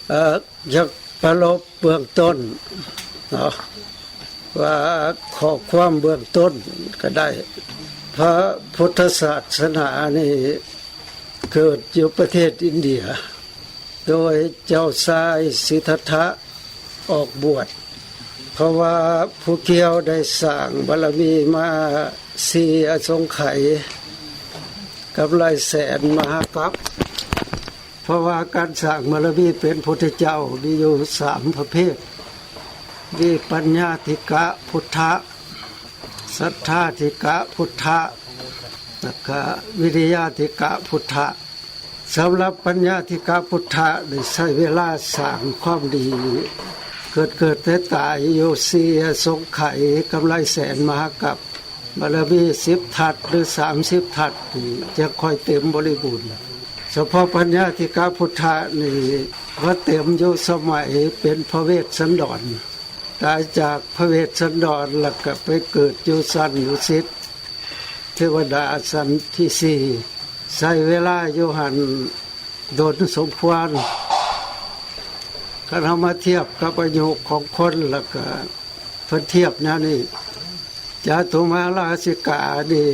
ເອີ ຢາກປະລົບເບື້ອງຕົ້ນເນາະ ວ່າຂໍ້ຄວາມເບື້ອງຕົ້ນກໍໄດ້. ພະພຸດທະສາສະໜານີ້ເກີດຢູ່ປະເທດອິນເດຍ ໂດຍເຈົ້າຊາຍສິດທັດຖະອອກບວດ ເພາະວ່າຜູ້ກ່ຽວໄດ້ສ້າງບາລະມີມາສີ່ອະສົງໄຂ ກຳໄລແສນມະຫາກັບ. ເພາະວ່າການສ້າງບາລະມີເປັນພຸດທະເຈົ້າມີຢູ່ສາມປະເພດ ວິປັນຍາທິກະພຸດທະ, ສັດທາທິກະພຸດທະ ແລ້ວກະວິລິຍາທິກະພຸດທະ. ສຳລັບປັນຍາທິກະພຸດທະ ໄດ້ໃຊ້ເວລາສ້າງຄວາມດີ ເກີດເກີດຕາຍຕາຍຢູ່ສີ່ອະສົງໄຂ ກຳໄລແສນມະຫາກັບ. ບາລະມີສິບທັດ ຫຼື ສາມສິບທັດນີ້ ຈະຄ່ອຍເຕັມບໍລິບູນ. ສະເພາະປັນຍາທິກະພຸດທະນີ້ ມາເຕັມຢູ່ສະໄໝເປັນພະເວດສັນດອນ. ຕາຍຈາກພະເວດສັນດອນ ແລ້ວກໍໄປເກີດຢູ່ຊັ້ນດຸສິດ ເທວະດາຊັ້ນທີສີ່ ໃຊ້ເວລາຢູ່ຫັ້ນດົນສົມຄວນ. ຄັນເຮົາມາທຽບກັບອາຍຸຂອງຄົນ ແລ້ວກໍເພິ່ນທຽບແນວນີ້ ຈາຕຸມະຫາລາຊິການີ້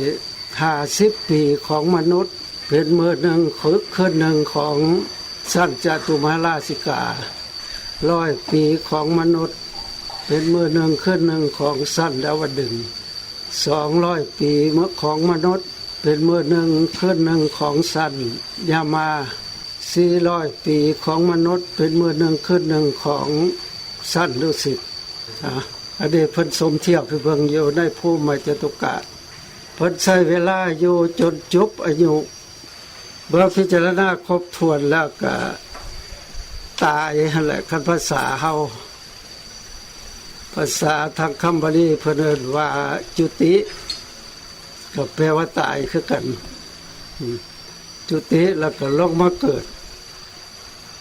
ຫ້າສິບປີຂອງມະນຸດ ເປັນມື້ໜຶ່ງຄືນໜຶ່ງຂອງຊັ້ນຈາຕຸມະຫາລາຊິກາ, ຮ້ອຍປີຂອງມະນຸດ ເປັນມື້ໜຶ່ງຄືນໜຶ່ງຂອງຊັ້ນດາວະດຶງ, ສອງຮ້ອຍປີຂອງມະນຸດ ເປັນມື້ໜຶ່ງຄືນໜຶ່ງຂອງຊັ້ນຍາມາ, ສີ່ຮ້ອຍປີຂອງມະນຸດ ເປັນມື້ໜຶ່ງຄືນໜຶ່ງຂອງຊັ້ນດຸສິດ. ອາ ອັນນີ້ເພິ່ນສົມທຽບໃຫ້ເບິ່ງຢູ່ໃນພູມມະຈະຕຸກະ. ເພິ່ນໃຊ້ເວລາຢູ່ຈົນຈົບອາຍຸ ເມື່ອພິຈາລະນາຄົບຖ້ວນແລ້ວກະຕາຍຫັ້ນແຫຼະ. ຄັນພາສາເຮົາ ພາສາທາງຄຳບາລີເພິ່ນເອີ້ນວ່າຈຸຕິ ກໍແປວ່າຕາຍຄືກັນ. ອືມ ຈຸຕິແລ້ວກໍລົງມາເກີດ.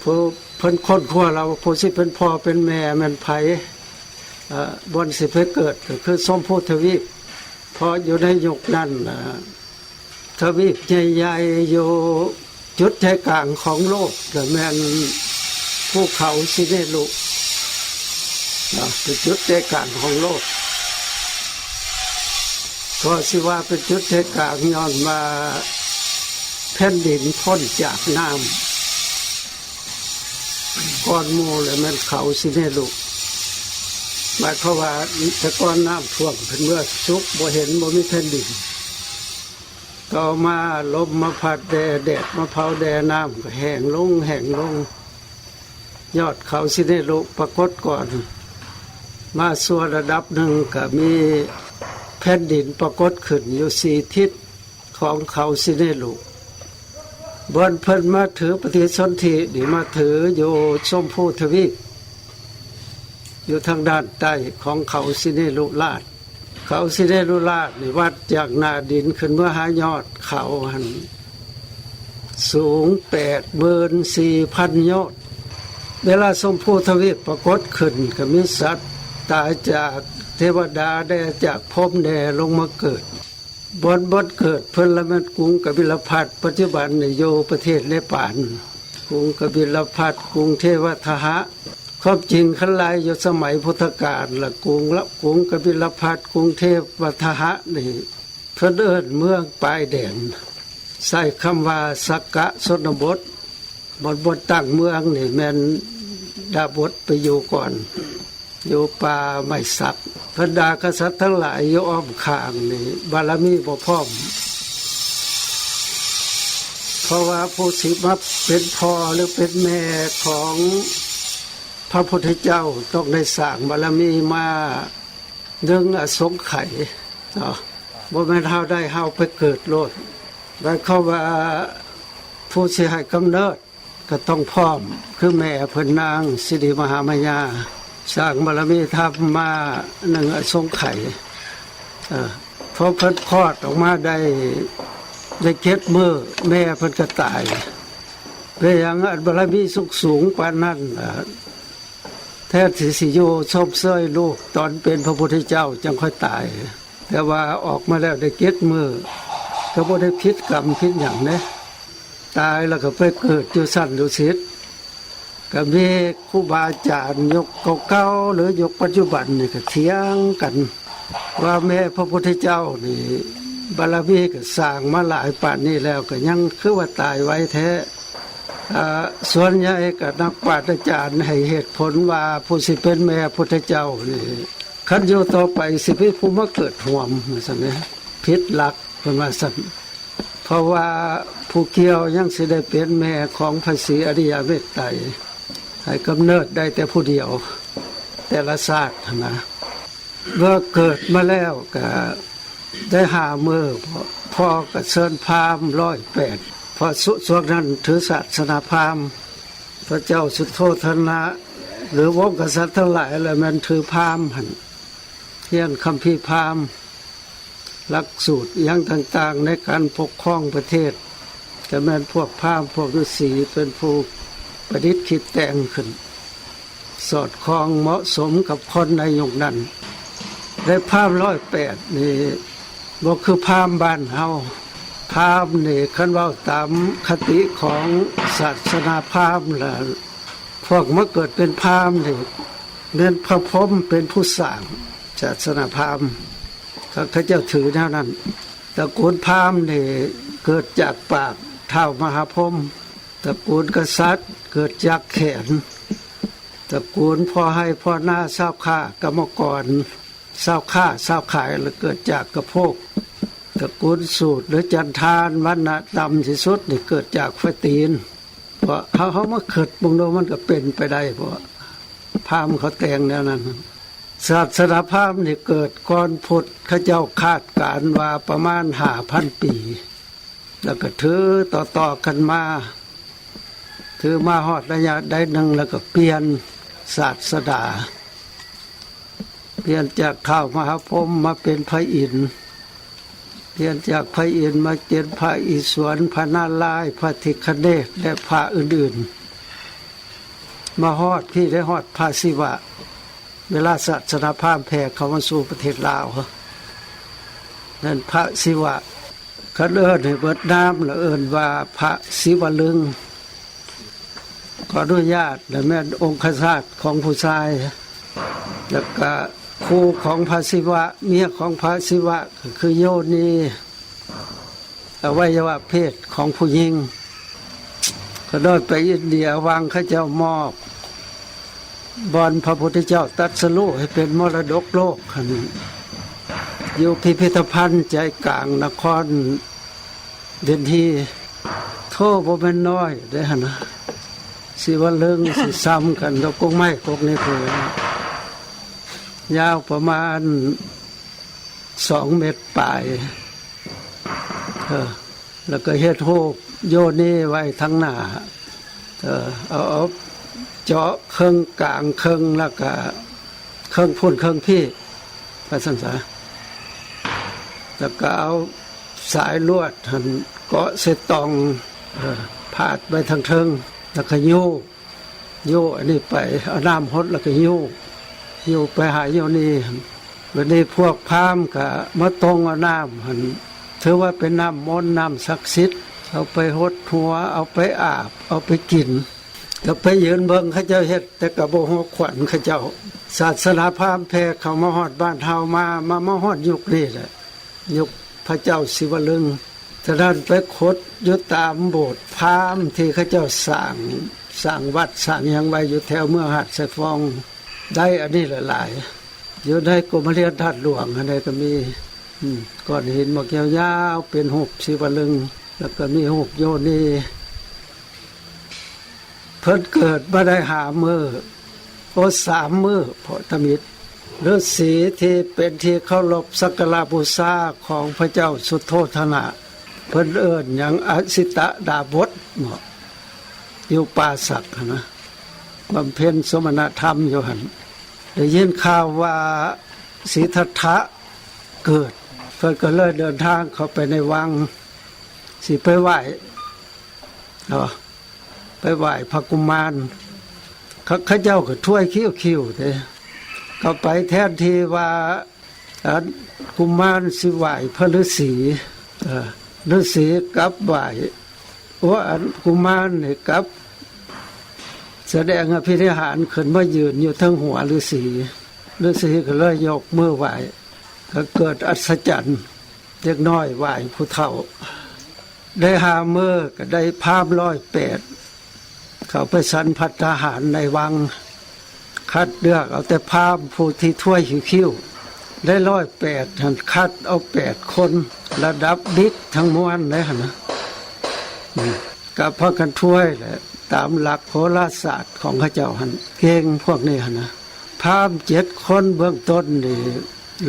ຜູ້ເພິ່ນຄົ້ນຄວ້າແລ້ວ ຜູ້ຊິເປັນພໍ່ເປັນແມ່ແມ່ນໃຜ? ເອີ ບ່ອນຊິໄປເກີດກໍຄືຊົມພູທະວີບ ເພາະຢູ່ໃນຍຸກນັ້ນນະ ທະວີບໃຫຍ່ໆຢູ່ຈຸດໃຈກາງຂອງໂລກກໍແມ່ນພູເຂົາສິເນລຸເນາະ ເປັນຈຸດໃຈກາງຂອງໂລກ. ກໍຊິວ່າເປັນຈຸດໃຈກາງຍ້ອນວ່າແຜ່ນດິນພົ້ນຈາກນ້ຳ ກ່ອນໝູ່ແລ້ວແມ່ນເຂົາສິເນລຸ ໝາຍຄວາມວ່າແຕ່ກ່ອນນ້ຳຖ້ວມ ເປັນເມືອສຸກ ບໍ່ເຫັນ ບໍ່ມີແຜ່ນດິນ. ຕໍ່ມາລົມມາພັດແດ່ ແດດມາເຜົາແດ່ ນ້ຳກໍແຫ້ງລົງ ແຫ້ງລົງ ຍອດເຂົາສິເນລຸປາກົດກ່ອນ. ມາຊົ່ວລະດັບໜຶ່ງກໍມີແຜ່ນດິນປາກົດຂຶ້ນຢູ່ສີ່ທິດ ຂອງເຂົາສິເນລຸ ບ່ອນເພິ່ນມາຖືປະຕິສົນທິນີ້ ມາຖືຢູ່ຊົມພູທະວີບ ຢູ່ທາງດ້ານໃຕ້ຂອງເຂົາສິເນລຸລາດ. ເຂົາສິເນລຸລາດນີ້ ວັດຈາກໜ້າດິນຂຶ້ນເມືອຫາຍອດເຂົາຫັ້ນ ສູງແປດໝື່ນສີ່ພັນໂຍດ. ເວລາຊົມພູທະວີບປາກົດຂຶ້ນ ກໍມີສັດຕາຍຈາກເທວະດາແດ່ ຈາກພົມແດ່ ລົງມາເກີດ. ບ່ອນ ບ່ອນເກີດເພິ່ນລະແມ່ນກຸງກະບິລະພັດ ປັດຈຸບັນນີ້ຢູ່ປະເທດເນປານ, ກຸງກະບິລະພັດ, ກຸງເທວະທະຫະ. ຄວາມຈິງຄັນໄລ່ຢູ່ສະໄໝພຸດທະການລະ ກຸງລະ ກຸງກະບິລະພັດ, ກຸງເທວະທະຫະນີ້ ເພິ່ນເອີ້ນເມືອງປາຍແດນ ໃຊ້ຄຳວ່າສັກກະຊົນນະບົດ. ບ່ອນ ບ່ອນຕັ້ງເມືອງນີ້ແມ່ນດາບົດໄປຢູ່ກ່ອນ ຢູ່ປ່າໄມ້ສັກ. ບັນດາກະສັດທັງຫຼາຍຢູ່ອ້ອມຂ້າງນີ້ ບາລະມີບໍ່ພ້ອມ ເພາະວ່າຜູ້ຊິມາເປັນພໍ່ ຫຼື ເປັນແມ່ຂອງພະພຸດທະເຈົ້າ ຕ້ອງໄດ້ສ້າງບາລະມີມາໜຶ່ງອະສົງໄຂເນາະ. ບໍ່ແມ່ນເຮົາໄດ້ເຮົາໄປເກີດໂລດ. ໝາຍຄວາມວ່າຜູ້ຊິໃຫ້ກຳເນີດ ກໍຕ້ອງພ້ອມ ຄືແມ່ເພິ່ນນາງສິລິມະຫາມາຍາ ສ້າງບາລະມີທຳມາໜຶ່ງອະສົງໄຂ. ເອີ ພໍເພິ່ນຄອດອອກມາໄດ້ ໄດ້ເຈັດມື້ ແມ່ເພິ່ນກໍຕາຍ. ເປັນຫຍັງອັນບາລະມີສູງໆປານນັ້ນ ແທນທີ່ຊິຢູ່ຊົມເຊີຍລູກຕອນເປັນພະພຸດທະເຈົ້າຈັ່ງຄ່ອຍຕາຍ, ແຕ່ວ່າອອກມາແລ້ວໄດ້ເຈັດມື້ ກໍບໍ່ໄດ້ຜິດກຳຜິດຫຍັງເດ້. ຕາຍແລ້ວກໍໄປເກີດຢູ່ຊັ້ນດຸສິດ. ກໍມີຄູບາອາຈານຍຸກເກົ່າໆ ຫຼື ຍຸກປັດຈຸບັນນີ້ກໍຖຽງກັນວ່າແມ່ພະພຸດທະເຈົ້ານີ້ບາລະມີກໍສ້າງມາຫຼາຍປານນີ້ແລ້ວ ກໍຍັງຄືວ່າຕາຍໄວແທ້. ອາ ສ່ວນໃຫຍ່ກໍນັກປາດອາຈານໃຫ້ເຫດຜົນວ່າ ຜູ້ຊິເປັນແມ່ພຸດທະເຈົ້ານີ້ ຄັນຢູ່ຕໍ່ໄປຊິມີຜູ້ມາເກີດຮ່ວມ ວ່າຊັ້ນເດ ຜິດຫຼັກ ເພິ່ນວ່າຊັ້ນ. ເພາະວ່າຜູ້ກ່ຽວຍັງຊິໄດ້ເປັນແມ່ຂອງພະສີອະລິຍະເມດໄຕ ໃຫ້ກຳເນີດໄດ້ແຕ່ຜູ້ດຽວ ແຕ່ລະຊາດຫັ້ນນະ. ເມື່ອເກີດມາແລ້ວກະໄດ້ຫ້າມື້ ພໍ່ກໍເຊີນພາມຮ້ອຍແປດ ເພາະ ຊ່ວງນັ້ນຖືສາສະໜາພາມ. ພະເຈົ້າສຸໂທທະນະ ຫຼື ວົງກະສັດທັງຫຼາຍລະແມ່ນຖືພາມຫັ້ນ ຮຽນຄຳພີພາມ ຫຼັກສູດອີ່ຫຍັງຕ່າງໆ ໃນການປົກຄອງປະເທດ ກໍແມ່ນພວກພາມ ພວກລືສີ ເປັນຜູ້ປະດິດຄິດແຕ່ງຂຶ້ນ ສອດຄ່ອງເໝາະສົມກັບຄົນໃນຍຸກນັ້ນ. ແລະ ພາມຮ້ອຍແປດນີ້ບໍ່ຄືພາມບ້ານເຮົາ. ພາມນີ້ ຄັນເວົ້າຕາມຄະຕິຂອງສາສະໜາພາມລະ ພວກມາເກີດເປັນພາມນີ້ ແມ່ນພະພົມເປັນຜູ້ສ້າງສາສະໜາພາມ. ເຂົາເຈົ້າຖືແນວນັ້ນ. ຕະກູນພາມນີ້ເກີດຈາກປາກທ້າວມະຫາພົມ, ຕະກູນກະສັດເກີດຈາກແຂນ, ຕະກູນພໍ່ໄຮ່ພໍ່ນາຊາວຄ້າກຳມະກອນ, ຊາວຄ້າຊາວຂາຍລະເກີດຈາກກະໂພກ, ຕະກູນສູດ ຫຼື ຈັນທານ ວັນນະຕ່ຳທີ່ສຸດນີ້ເກີດຈາກໄຟຕີນ. ເພາະເຮົາ ເຮົາມາຄິດເບິ່ງດູ ມັນກໍເປັນໄປໄດ້ ເພາະພາມເຂົາແຕ່ງແນວນັ້ນ. ສາສະໜາພາມນີ້ເກີດກ່ອນພຸດ ເຂົາເຈົ້າຄາດການວ່າປະມານຫ້າພັນປີ ແລ້ວກໍຖືຕໍ່ໆກັນມາ ຖືມາຮອດໄລຍະໃດໜຶ່ງ ແລ້ວກໍປ່ຽນສາສະດາ ປ່ຽນຈາກທ້າວມະຫາພົມມາເປັນພະອິນ, ປ່ຽນຈາກພະອິນມາເປັນພະອິສວນ, ພະນາລາຍ, ພະພິຄະເນດ ແລະ ພະອື່ນໆ. ມາຮອດພີ້ໄດ້ຮອດພະສິວະ ເວລາສາສະໜາພາມແຜ່ເຂົ້າມາສູ່ປະເທດລາວ ນັ້ນພະສິວະ. ຄັນເອີ້ນໃຫ້ເບິດນາມລະເອີ້ນວ່າພະສິວະລຶງ. ຂໍອະນຸຍາດ ລະແມ່ນອົງຄະຊາດຂອງຜູ້ຊາຍ ແລ້ວກະຄູ່ຂອງພະສິວະ, ເມຍຂອງພະສິວະ ກໍຄືໂຍນີ ອະໄວຍະວະເພດຂອງຜູ້ຍິງ. ກໍໂດຍໄປອິນເດຍ ວັງເຂົາເຈົ້າມອບບ່ອນພະພຸດທະເຈົ້າຕັດສະຮູ້ໃຫ້ເປັນມໍລະດົກໂລກຫັ້ນ ຢູ່ພິພິທະພັນໃຈກາງນະຄອນເດນທີ. ໂທ ບໍ່ແມ່ນນ້ອຍເດ້ຫັ້ນນະ ສິວະລຶງ ຊິຊ່ຳກັນກັບກົກໄມ້ກົກນີ້ພຸ້ນ ຍາວປະມານ ສອງເມັດປາຍ ເອີ ແລ້ວກໍເຮັດຮູບໂຍນີໄວ້ທາງໜ້າ ເອີ ເອົາ ເອົາເຈາະເຄິ່ງກາງເຄິ່ງ ແລ້ວກໍເຄິ່ງພຸ້ນເຄິ່ງພີ້ ວ່າຊັ້ນສາ ແລ້ວກໍເອົາສາຍລວດຫັ້ນເກາະໃສ່ຕ່ອງ ເອີ ພາດໄວ້ທາງເທິງ ແລ້ວກໍໂຍກ ໂຍກອັນນີ້ໄປ ເອົານ້ຳຫົດແລ້ວກໍໂຍກ ໂຍກໄປຫາໂຍນີ. ບັດນີ້ພວກພາມກໍມາຕົງເອົານ້ຳຫັ້ນ ຖືວ່າເປັນນ້ຳມົນ ນ້ຳສັກສິດ ເອົາໄປຫົດຫົວ ເອົາໄປອາບ ເອົາໄປກິນ ກໍໄປຢືນເບິ່ງເຂົາເຈົ້າເຮັດ ແຕ່ກໍບໍ່ຫົວຂວັນເຂົາເຈົ້າ. ສາສະໜາພາມແຜ່ເຂົ້າມາຮອດບ້ານເຮົາ ມາ ມາ ມາຮອດຍຸກນີ້ແຫຼະ ຍຸກພະເຈົ້າສິວະລຶງ. ສະນັ້ນໄປຂຸດຢູ່ຕາມໂບດພາມທີ່ເຂົາເຈົ້າສ້າງ ສ້າງວັດສ້າງຫຍັງໄວ້ຢູ່ແຖວເມືອງຫາດຊາຍຟອງ ໄດ້ອັນນີ້ຫຼາຍໆ ຢູ່ໃນກົມມະຮຽນທາດຫຼວງຫັ້ນໃດກໍມີ ອືມ ກ້ອນຫີນໝາກຍາວໆ ເປັນຮູບສີວະລຶງ ແລ້ວກໍມີຮູບໂຍນີ. ເພິ່ນເກີດມາໄດ້ຫ້າມື້ ໂອ ສາມມື້ ເພາະທຳອິດ ລືສີທີ່ເປັນທີ່ເຄົາລົບສັກກາລະບູຊາຂອງພະເຈົ້າສຸໂທທະນະ ເພິ່ນເອີ້ນຫຍັງ ອະສິຕະດາບົດເນາະ ຢູ່ປ່າສັກຫັ້ນນະ ບຳເພັນສົມະນະທຳຢູ່ຫັ້ນ. ໄດ້ຍິນຂ່າວວ່າສີທັດຖະເກີດ ເພິ່ນກໍເລີຍເດີນທາງເຂົ້າໄປໃນວັງ ຊິໄປໄຫວ້ ເນາະ ໄປໄຫວ້ພະກຸມານ ເຂົາ ເຂົາເຈົ້າກໍຖ້ວຍຄິ້ວໆເດ້ ກໍໄປແທນທີ່ວ່າ ອັນ ກຸມານຊິໄຫວ້ພະລືສີ ເອີ ລືສີກັບໄຫວ້ ໂອ ອັນ ກຸມານນີ້ກັບ ສະແດງອະພິນິຫານຂຶ້ນມາຢືນຢູ່ເທິງຫົວລືສີ. ລືສີກໍເລີຍຍົກມືໄຫວ້ ກໍເກີດອັດສະຈັນ ເດັກນ້ອຍໄຫວ້ຜູ້ເຖົ້າ. ໄດ້ຫ້າມື້ກໍໄດ້ພາມຮ້ອຍແປດ ເຂົ້າໄປສັນພັດທະຫານໃນວັງ ຄັດເລືອກເອົາແຕ່ພາມຜູ້ທີ່ຖ້ວຍຄິ້ວໆ. ໄດ້ຮ້ອຍແປດຫັ້ນ ຄັດເອົາແປດຄົນ ລະດັບບິກທັງມວນເດ້ຫັ້ນນະ ອືມ ກໍພາກັນຖ້ວຍແຫຼະ ຕາມຫຼັກໂຫລາສາດຂອງເຂົາເຈົ້າຫັ້ນ ເກັ່ງພວກນີ້ຫັ້ນນະ. ພາມເຈັດຄົນເບື້ອງຕົ້ນນີ້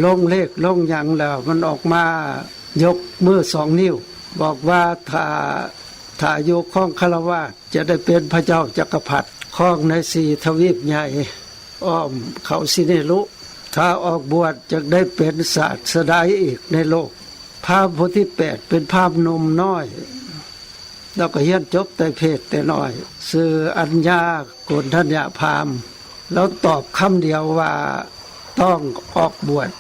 ລົງເລກລົງຫຍັງແລ້ວ ມັນອອກມາຍົກມືສອງນິ້ວ ບອກວ່າ ຖ້າ ຖ້າຢູ່ຄອງຄາລະວາດ ຈະໄດ້ເປັນພະເຈົ້າຈັກກະພັດ ຄອງໃນສີ່ທະວີບໃຫຍ່ ອ້ອມເຂົາສິເນລຸ. ຖ້າອອກບວດ ຈະໄດ້ເປັນສາດສະດາອີກໃນໂລກ. ພາມຜູ້ທີແປດ ເປັນພາມໜຸ່ມນ້ອຍ ລາວກໍຮຽນຈົບໄຕເພດແຕ່ນ້ອຍ ຊື່ອັນຍາໂກນທັນຍະພາມ. ລາວຕອບຄຳດຽວວ່າ ຕ້ອງອອກບວດ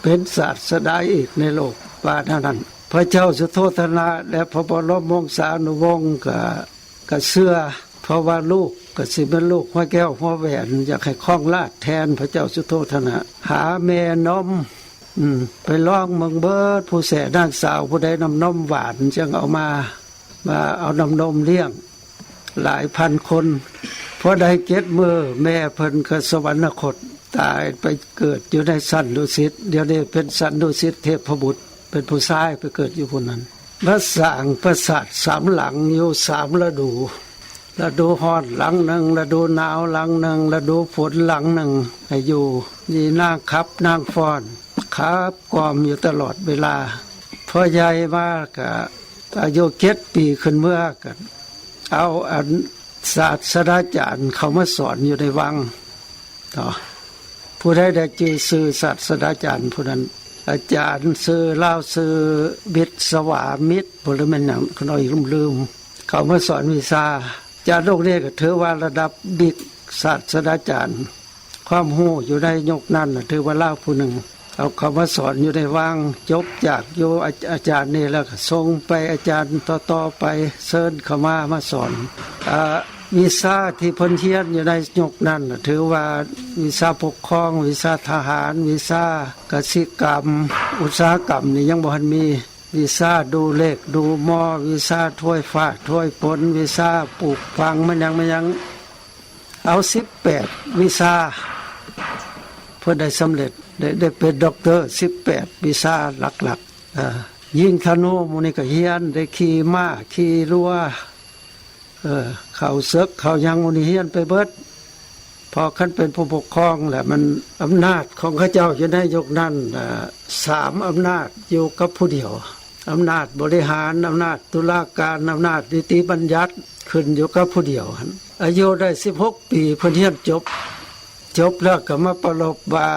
ເປັນສາດສະດາອີກໃນໂລກ ວ່າແນວນັ້ນ. ພະເຈົ້າສຸໂທທະນະ ແລະ ພະບໍລົມວົງສານຸວົງກໍ ກໍເຊື່ອ ເພາະວ່າລູກກໍຊິແມ່ນລູກຫົວແກ້ວຫົວແຫວນ ຢາກໃຫ້ຄອງລາດແທນພະເຈົ້າສຸໂທທະນະ. ຫາແມ່ນົມ ອືມ ໄປລອງເບິ່ງເບິດ ຜູ້ແສນາງສາວຜູ້ໃດນ້ຳນົມຫວານ ຈັ່ງເອົາມາ ມາເອົານ້ຳນົມລ້ຽງຫຼາຍພັນຄົນ. ພໍໄດ້ເຈັດມື້ ແມ່ເພິ່ນກໍສະຫວັນນະຄົດ ຕາຍໄປເກີດຢູ່ໃນສັນດຸສິດ ດຽວນີ້ເປັນສັນດຸສິດເທບພະບຸດ ເປັນຜູ້ຊາຍໄປເກີດຢູ່ພຸ້ນນັ້ນ. ມາສ້າງປາສາດສາມຫຼັງຢູ່ສາມລະດູ ລະດູຮ້ອນຫຼັງໜຶ່ງ ລະດູໜາວຫຼັງໜຶ່ງ ລະດູຝົນຫຼັງໜຶ່ງ ໃຫ້ຢູ່. ມີນາງຂັບນາງຟ້ອນ ຂັບກ່ອມຢູ່ຕະຫຼອດເວລາ. ພໍໃຫຍ່ມາກະອາຍຸເຈັດປີຂຶ້ນເມືອ ກະເອົາອັນສາດສະດາຈານເຂົ້າມາສອນຢູ່ໃນວັງ. ເນາະ ຜູ້ໃດໄດ້ຈື່ຊື່ສາດສະດາຈານຜູ້ນັ້ນ ອາຈານຊື່ ລາວຊື່ວິດສະວາມິດ ບໍ່ ຫຼືແມ່ນຫຍັງ ຂ້ານ້ອຍລືມໆ ເຂົ້າມາສອນວິຊາ. ອາຈານອົງນີ້ກໍຖືວ່າລະດັບບິກສາດສະດາຈານ ຄວາມຮູ້ຢູ່ໃນຍຸກນັ້ນນະ ຖືວ່າລາວຜູ້ໜຶ່ງ ເອົາເຂົ້າມາສອນຢູ່ໃນວັງ. ຈົບຈາກຢູ່ອາ ອາຈານນີ້ແລ້ວ ກໍສົ່ງໄປອາຈານຕໍ່ໆໄປ ເຊີນເຂົ້າມາ ມາສອນ. ອາ ວິຊາທີ່ເພິ່ນຮຽນຢູ່ໃນຍຸກນັ້ນນະ ຖືວ່າວິຊາປົກຄອງ, ວິຊາທະຫານ, ວິຊາກະສິກຳ, ອຸດສາຫະກຳນີ້ຍັງບໍ່ທັນມີ. ວິຊາດູເລກດູມໍ, ວິຊາຖ້ວຍຟ້າຖ້ວຍຝົນ, ວິຊາປູກຝັງ ແມ່ນຫຍັງແມ່ນຫຍັງ. ເອົາສິບແປດວິຊາ ເພິ່ນໄດ້ສຳເລັດ ໄດ້ ໄດ້ເປັນດັອກເຕີສິບແປດວິຊາຫຼັກໆ. ເອີ ຍິງທະນູໝູ່ນີ້ກໍຮຽນ ໄດ້ຂີ່ມ້າຂີ່ລົວ ເອີ ເຂົ້າເສິກເຂົ້າຫຍັງໝູ່ນີ້ຮຽນໄປເບິດ. ເພາະຄັນເປັນຜູ້ປົກຄອງແຫຼະ ມັນອຳນາດຂອງເຂົາເຈົ້າຢູ່ໃນຍຸກນັ້ນ ເອີ ສາມອຳນາດຢູ່ກັບຜູ້ດຽວ. ອຳນາດບໍລິຫານ, ອຳນາດຕຸລາການ, ອຳນາດນິຕິບັນຍັດ ຂຶ້ນຢູ່ກັບຜູ້ດຽວຫັ້ນ. ອາຍຸໄດ້ສິບຫົກປີ ເພິ່ນຮຽນຈົບ, ຈົບແລ້ວກໍມາປະລົບວ່າ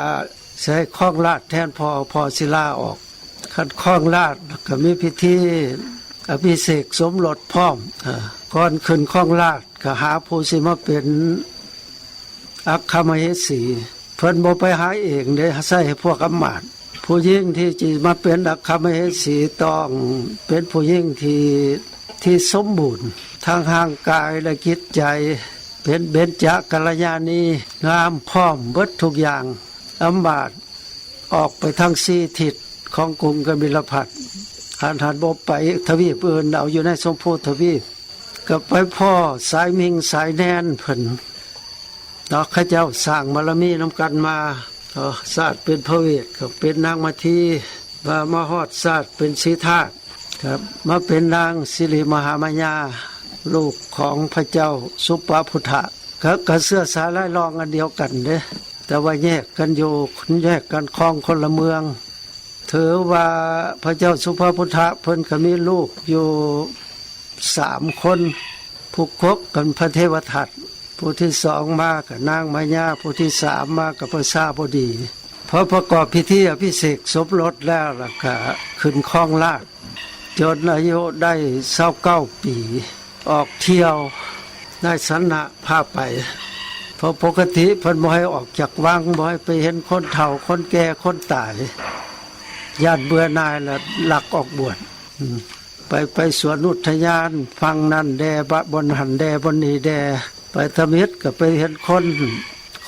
ຊິໃຫ້ຄອງລາດແທນພໍ່, ພໍ່ຊິລາອອກ. ຄັນຄອງລາດກໍມີພິທີອະພິເສກສົມລົດພ້ອມ. ເອີ ກ່ອນຂຶ້ນຄອງລາດກໍຫາຜູ້ຊິມາເປັນ ອັກຄະມະເຫສີ. ເພິ່ນບໍ່ໄປຫາເອງເດ້, ໃສ່ໃຫ້ພວກອຳມາດ. ຜູ້ຍິງທີ່ຈະມາເປັນອັກຄະມະເຫສີ ຕ້ອງເປັນຜູ້ຍິງທີ່ ທີ່ສົມບູນ ທັງຮ່າງກາຍ ແລະ ຈິດໃຈ, ເປັນເບັນຈະກັນລະຍານີ, ງາມພ້ອມເບິດທຸກຢ່າງ. ອຳມາດອອກໄປທັງສີ່ທິດຂອງກຸງກະບິນລະພັດ, ຄັນຫາກບໍ່ໄປທະວີບອື່ນ ເອົາຢູ່ໃນຊົມພູທະວີບ. ກໍໄປພໍ້ສາຍມິ່ງສາຍແນນເພິ່ນເນາະ, ເຂົາເຈົ້າສ້າງບາລະມີນຳກັນມາ. ເນາະ ຊາດເປັນພະເວດ ກໍເປັນນາງມາທີ, ມາ ມາຮອດຊາດເປັນສີທາດ ກໍມາເປັນນາງສິລິມະຫາມາຍາ ລູກຂອງພະເຈົ້າສຸປະພຸດທະ. ກໍ ກໍເຊື້ອສາຍລາຍລອງອັນດຽວກັນເດ້, ແຕ່ວ່າແຍກກັນຢູ່ ແຍກກັນຄອງຄົນລະເມືອງ. ຖືວ່າພະເຈົ້າສຸພະພຸດທະເພິ່ນກໍມີລູກຢູ່ສາມຄົນ, ຜູ້ກົກກໍເປັນພະເທວະທັດ, ຜູ້ທີສອງມາກໍນາງມາຍາ, ຜູ້ທີສາມມາກໍພະຊາບໍດີ. ພໍປະກອບພິທີອະພິເສກສົມລົດແລ້ວ ແລ້ວກໍຂຶ້ນຄອງລາດ ຈົນອາຍຸໄດ້ຊາວເກົ້າປີ. ອອກທ່ຽວ ນາຍສັນນະພາໄປ, ເພາະປົກກະຕິເພິ່ນບໍ່ໃຫ້ອອກຈາກວັງ, ບໍ່ໃຫ້ໄປເຫັນຄົນເຖົ້າຄົນແກ່ຄົນຕາຍ, ຢ້ານເບື່ອໜ່າຍ ແລ້ວລັກອອກບວດ. ອືມ ໄປ ໄປສວນອຸດທະຍານຝັ່ງນັ້ນແດ່, ບະ ບ່ອນຫັ້ນແດ່, ບ່ອນນີ້ແດ່. ໄປທຳອິດກໍໄປເຫັນຄົນ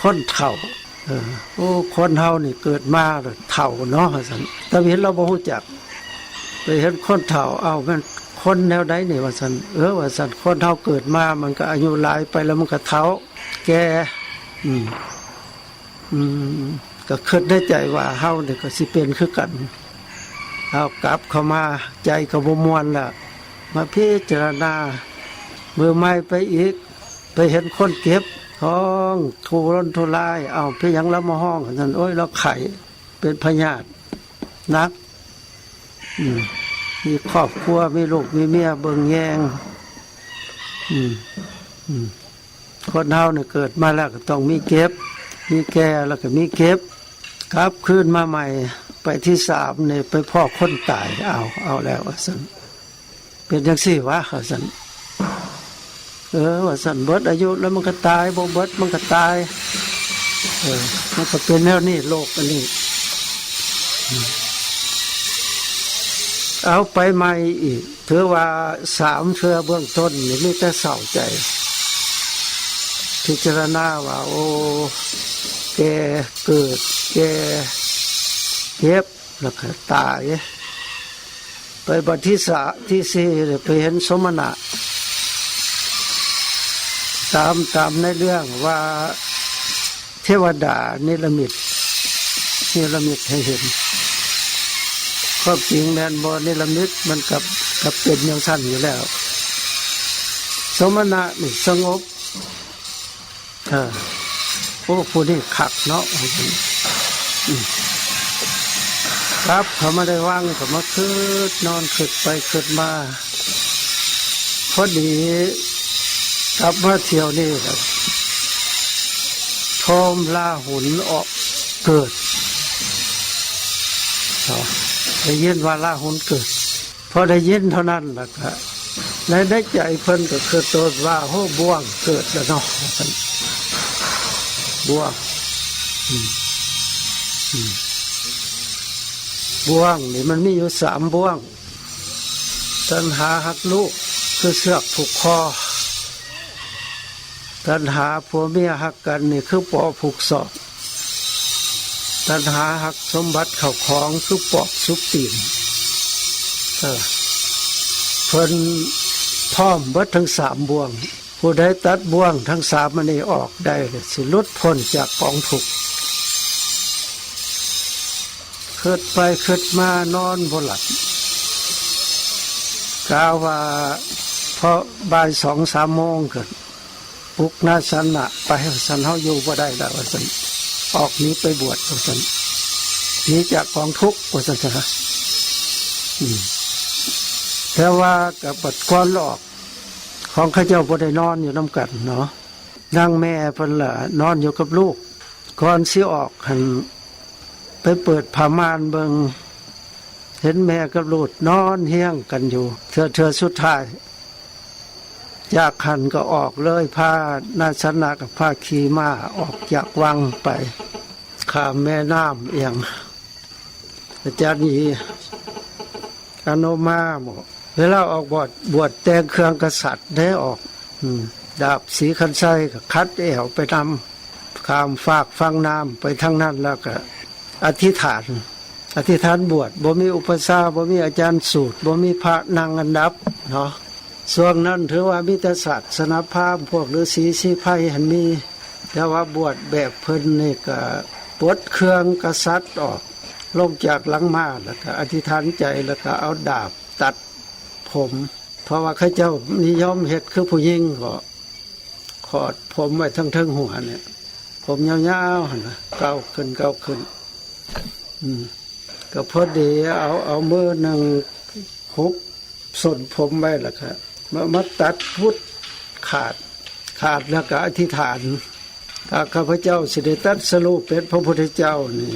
ຄົນເຖົ້າ. ເອີ ໂອ້ ຄົນເຮົານີ້ເກີດມາແລ້ວເຖົ້າເນາະ ວ່າຊັ້ນ. ທຳອິດລາວບໍ່ຮູ້ຈັກ ໄປເຫັນຄົນເຖົ້າ ເອົ້າ ແມ່ນຄົນແນວໃດນີ້ ວ່າຊັ້ນ. ເອີ ວ່າຊັ້ນ ຄົນເຮົາເກີດມາ ມັນກໍອາຍຸຫຼາຍໄປແລ້ວ ມັນກໍເຖົ້າ ແກ່ ອືມ ອືມ ກໍຄິດໃນໃຈວ່າເຮົານີ້ກໍຊິເປັນຄືກັນ. ເອົາ ກັບເຂົ້າມາ ໃຈກໍບໍ່ມ່ວນລະ ມາພິຈາລະນາມື້ໃໝ່ໄປອີກ ໄປເຫັນຄົນເຈັບ ຮ້ອງທຸລົນທຸລາຍ. ເອົ້າ ເປັນຫຍັງລາວມາຮ້ອງ? ວ່າຊັ້ນ ໂອ້ຍ ລາວໄຂ້ ເປັນພະຍາດໜັກ ອືມ ມີຄອບຄົວ ມີລູກມີເມຍເບິ່ງແຍງ. ອືມ ອືມ ຄົນເຮົານີ້ເກີດມາແລ້ວກໍຕ້ອງມີເຈັບ ມີແກ່ ແລ້ວກໍມີເຈັບ. ກັບຄືນມາໃໝ່ ໄປທີສາມນີ້ ໄປພໍ້ຄົນຕາຍ. ເອົາ ເອົາແລ້ວ ວ່າຊັ້ນ. ເປັນຈັ່ງຊີ້ຫວາ ວ່າຊັ້ນ. ເອີ ວ່າຊັ້ນ ເບິດອາຍຸແລ້ວມັນກໍຕາຍ ບໍ່ເບິດມັນກໍຕາຍ. ເອີ ມັນກໍເປັນແນວນີ້ ໂລກອັນນີ້. ເອົາ ໄປໃໝ່ອີກ ຖືວ່າສາມເທື່ອເບື້ອງຕົ້ນນີ້ ມີແຕ່ເສົ້າໃຈ ພິຈາລະນາວ່າ ໂອ້ ແກ່ ເກີດ ແກ່ ເຈັບ ແລ້ວກໍຕາຍ. ໄປບັດທີສາ ທີສີ່ ໄປເຫັນສົມະນະ ຕາມ ຕາມໃນເລື່ອງວ່າເທວະດານິລະມິດ ນິລະມິດໃຫ້ເຫັນ. ຄວາມຈິງແມ່ນບໍ່ນິລະມິດ ມັນກໍ ກໍເປັນຈັ່ງຊັ້ນຢູ່ແລ້ວ. ສົມະນະນີ້ສະຫງົບ ເອີ ໂອ້ ຜູ້ນີ້ຄັກເນາະ ອືມ ກັບເຂົ້າມາໃນວັງ ກໍມາຄິດນອນ ຄິດໄປຄິດມາ ພໍດີກັບມາທ່ຽວນີ້ ໂທມລາຫຸນອອກເກີດ ເນາະ ໄດ້ຍິນວ່າລາຫຸນເກີດ. ພໍໄດ້ຍິນເທົ່ານັ້ນລະກະ ໃນ ໃນໃຈເພິ່ນກໍຄິດໂຕດວ່າ ໂຫ ບ່ວງເກີດແລ້ວເນາະ ບ່ວງ ອືມ ອືມ ບ່ວງນີ້ມັນມີຢູ່ສາມບ່ວງ. ຕັນຫາຮັກລູກ ຄືເຊືອກຜູກຄໍ. ຕັນຫາຜົວເມຍຮັກກັນນີ້ຄືປໍຜູກສອກ. ຕັນຫາຮັກສົມບັດເຂົ້າຂອງຄືປອກສຸກຕີນ. ເອີ ເພິ່ນພ້ອມເບິດທັງສາມບ່ວງ. ຜູ້ໃດຕັດບ່ວງທັງສາມອັນນີ້ອອກໄດ້ ຊິຫຼຸດພົ້ນຈາກກອງທຸກ. ຄິດໄປຄິດມານອນບໍ່ຫຼັບ ກະວ່າພໍບ່າຍສອງສາມໂມງ ກໍປຸກນາສັນນະ ໄປ ວ່າຊັ້ນ ເຮົາຢູ່ບໍ່ໄດ້ແລ້ວ ວ່າຊັ້ນ ອອກໜີໄປບວດ ວ່າຊັ້ນ ໜີຈາກກອງທຸກ ວ່າຊັ້ນຊະ. ອືມ ແຕ່ວ່າກໍບັດກ່ອນອອກ ຂອງເຂົາເຈົ້າບໍ່ໄດ້ນອນຢູ່ນຳກັນເນາະ ນາງແມ່ເພິ່ນລະນອນຢູ່ກັບລູກ. ກ່ອນຊິອອກຫັ້ນ ໄປເປີດຜ້າມ່ານເບິ່ງ ເຫັນແມ່ກັບລູກນອນຮຽງກັນຢູ່ ເທື່ອ ເທື່ອສຸດທ້າຍ. ຈາກຫັ້ນກໍອອກເລີຍ ພານາສັນນະກັບພາຂີ່ມ້າອອກຈາກວັງໄປ ຂ້າມແມ່ນ້ຳອີ່ຫຍັງ ອາຈານອີ ອະນຸມາບໍ ເວລາອອກບວດ ບວດແຕ່ງເຄື່ອງກະສັດເດ້ອອກ ອືມ ດາບສີຄັນໄຊກໍຂັດແອວໄປນຳ ຂ້າມຟາກຝັ່ງນ້ຳໄປທາງນັ້ນ ແລ້ວກໍອະທິຖານ ອະທິຖານບວດ ບໍ່ມີອຸປະຊາ ບໍ່ມີອາຈານສູດ ບໍ່ມີພະນັ່ງອັນດັບເນາະ. ຊ່ວງນັ້ນຖືວ່າມີແຕ່ສາສະໜາພາມ ພວກລືສີສີໄພຫັ້ນມີ ແຕ່ວ່າບວດແບບເພິ່ນນີ້ກະປົດເຄື່ອງກະສັດອອກ ລົງຈາກຫຼັງມ້າ ແລ້ວກະອະທິຖານໃຈ ແລ້ວກະເອົາດາບຕັດຜົມ ເພາະວ່າເຂົາເຈົ້ານິຍົມເຮັດຄືຜູ້ຍິງ ກໍຂອດຜົມໄວ້ເທິງໆຫົວນີ້ ຜົມຍາວໆຫັ້ນນະ ເກົ້າຂຶ້ນ ເກົ້າຂຶ້ນ ອືມ ກໍພໍດີເອົາ ເອົາມືໜຶ່ງຫຸບສົ້ນຜົມໄວ້ ແລ້ວກະມາ ມາຕັດພຸດຂາດ ຂາດແລ້ວກະອະທິຖານ ຖ້າຂ້າພະເຈົ້າຊິໄດ້ຕັດສະຮູ້ເປັນພະພຸດທະເຈົ້ານີ້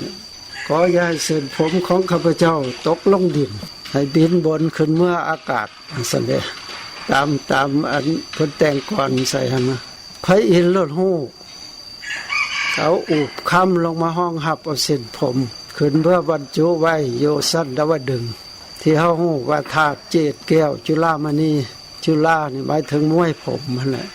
ຂໍຢ່າໃຫ້ເສັ້ນຜົມຂອງຂ້າພະເຈົ້າຕົກລົງດິນ ໃຫ້ບິນບົນຂຶ້ນເມືອອາກາດ ຈັ່ງຊັ້ນເດ້ ຕາມ ຕາມອັນເພິ່ນແຕ່ງກອນໃສ່ຫັ້ນນະ. ພະອິນໂລດຮູ້ ເອົາອູບຄຳລົງມາຮອງຮັບເອົາເສັ້ນຜົມ ຂຶ້ນເພື່ອບັນຈຸໄວ້ຢູ່ຊັ້ນດາວະດຶງ ທີ່ເຮົາຮູ້ວ່າທາດເຈດແກ້ວຈຸລາມະນີ ຈຸລານີ້ໝາຍເຖິງມວຍຜົມຫັ້ນແຫຼະ.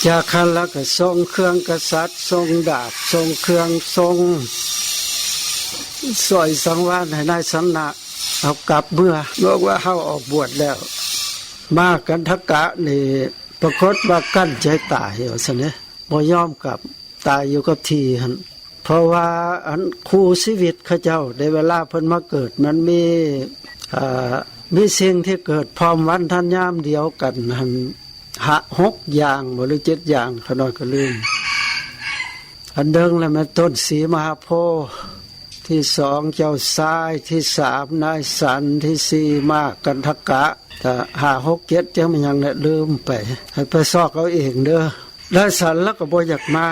ຈາກຫັ້ນລະກໍສົ່ງເຄື່ອງກະສັດ ສົ່ງດາບ ສົ່ງເຄື່ອງ ສົ່ງສອຍສັງວານໃຫ້ນາຍສັນນະເອົາກັບເມືອ ບອກວ່າເຮົາອອກບວດແລ້ວ. ມາກັນທະກະນີ້ປາກົດວ່າກັ້ນໃຈຕາຍວ່າຊັ້ນເດ ບໍ່ຍອມກັບ ຕາຍຢູ່ກັບທີ່ຫັ້ນ ເພາະວ່າອັນຄູ່ຊີວິດເຂົາເຈົ້າ ໃນເວລາເພິ່ນມາເກີດ ມັນມີ ເອີ ມີສິ່ງທີ່ເກີດພ້ອມວັນທັນຍາມດຽວກັນຫັ້ນ ຫ້າ ຫົກຢ່າງບໍ ຫຼື ເຈັດຢ່າງ ຂ້ານ້ອຍກໍລືມ. ອັນໜຶ່ງລະແມ່ນຕົ້ນສີມະຫາໂພ, ທີສອງເຈົ້າຊາຍ, ທີສາມນາຍສັນ, ທີສີ່ມ້າກັນທະກະ, ກະຫ້າ ຫົກ ເຈັດ ຈັກແມ່ນຫຍັງແຫຼະ ລືມໄປ ໃຫ້ໄປຊອກເອົາເອງເດີ. ນາຍສັນລະກໍບໍ່ຢາກມາ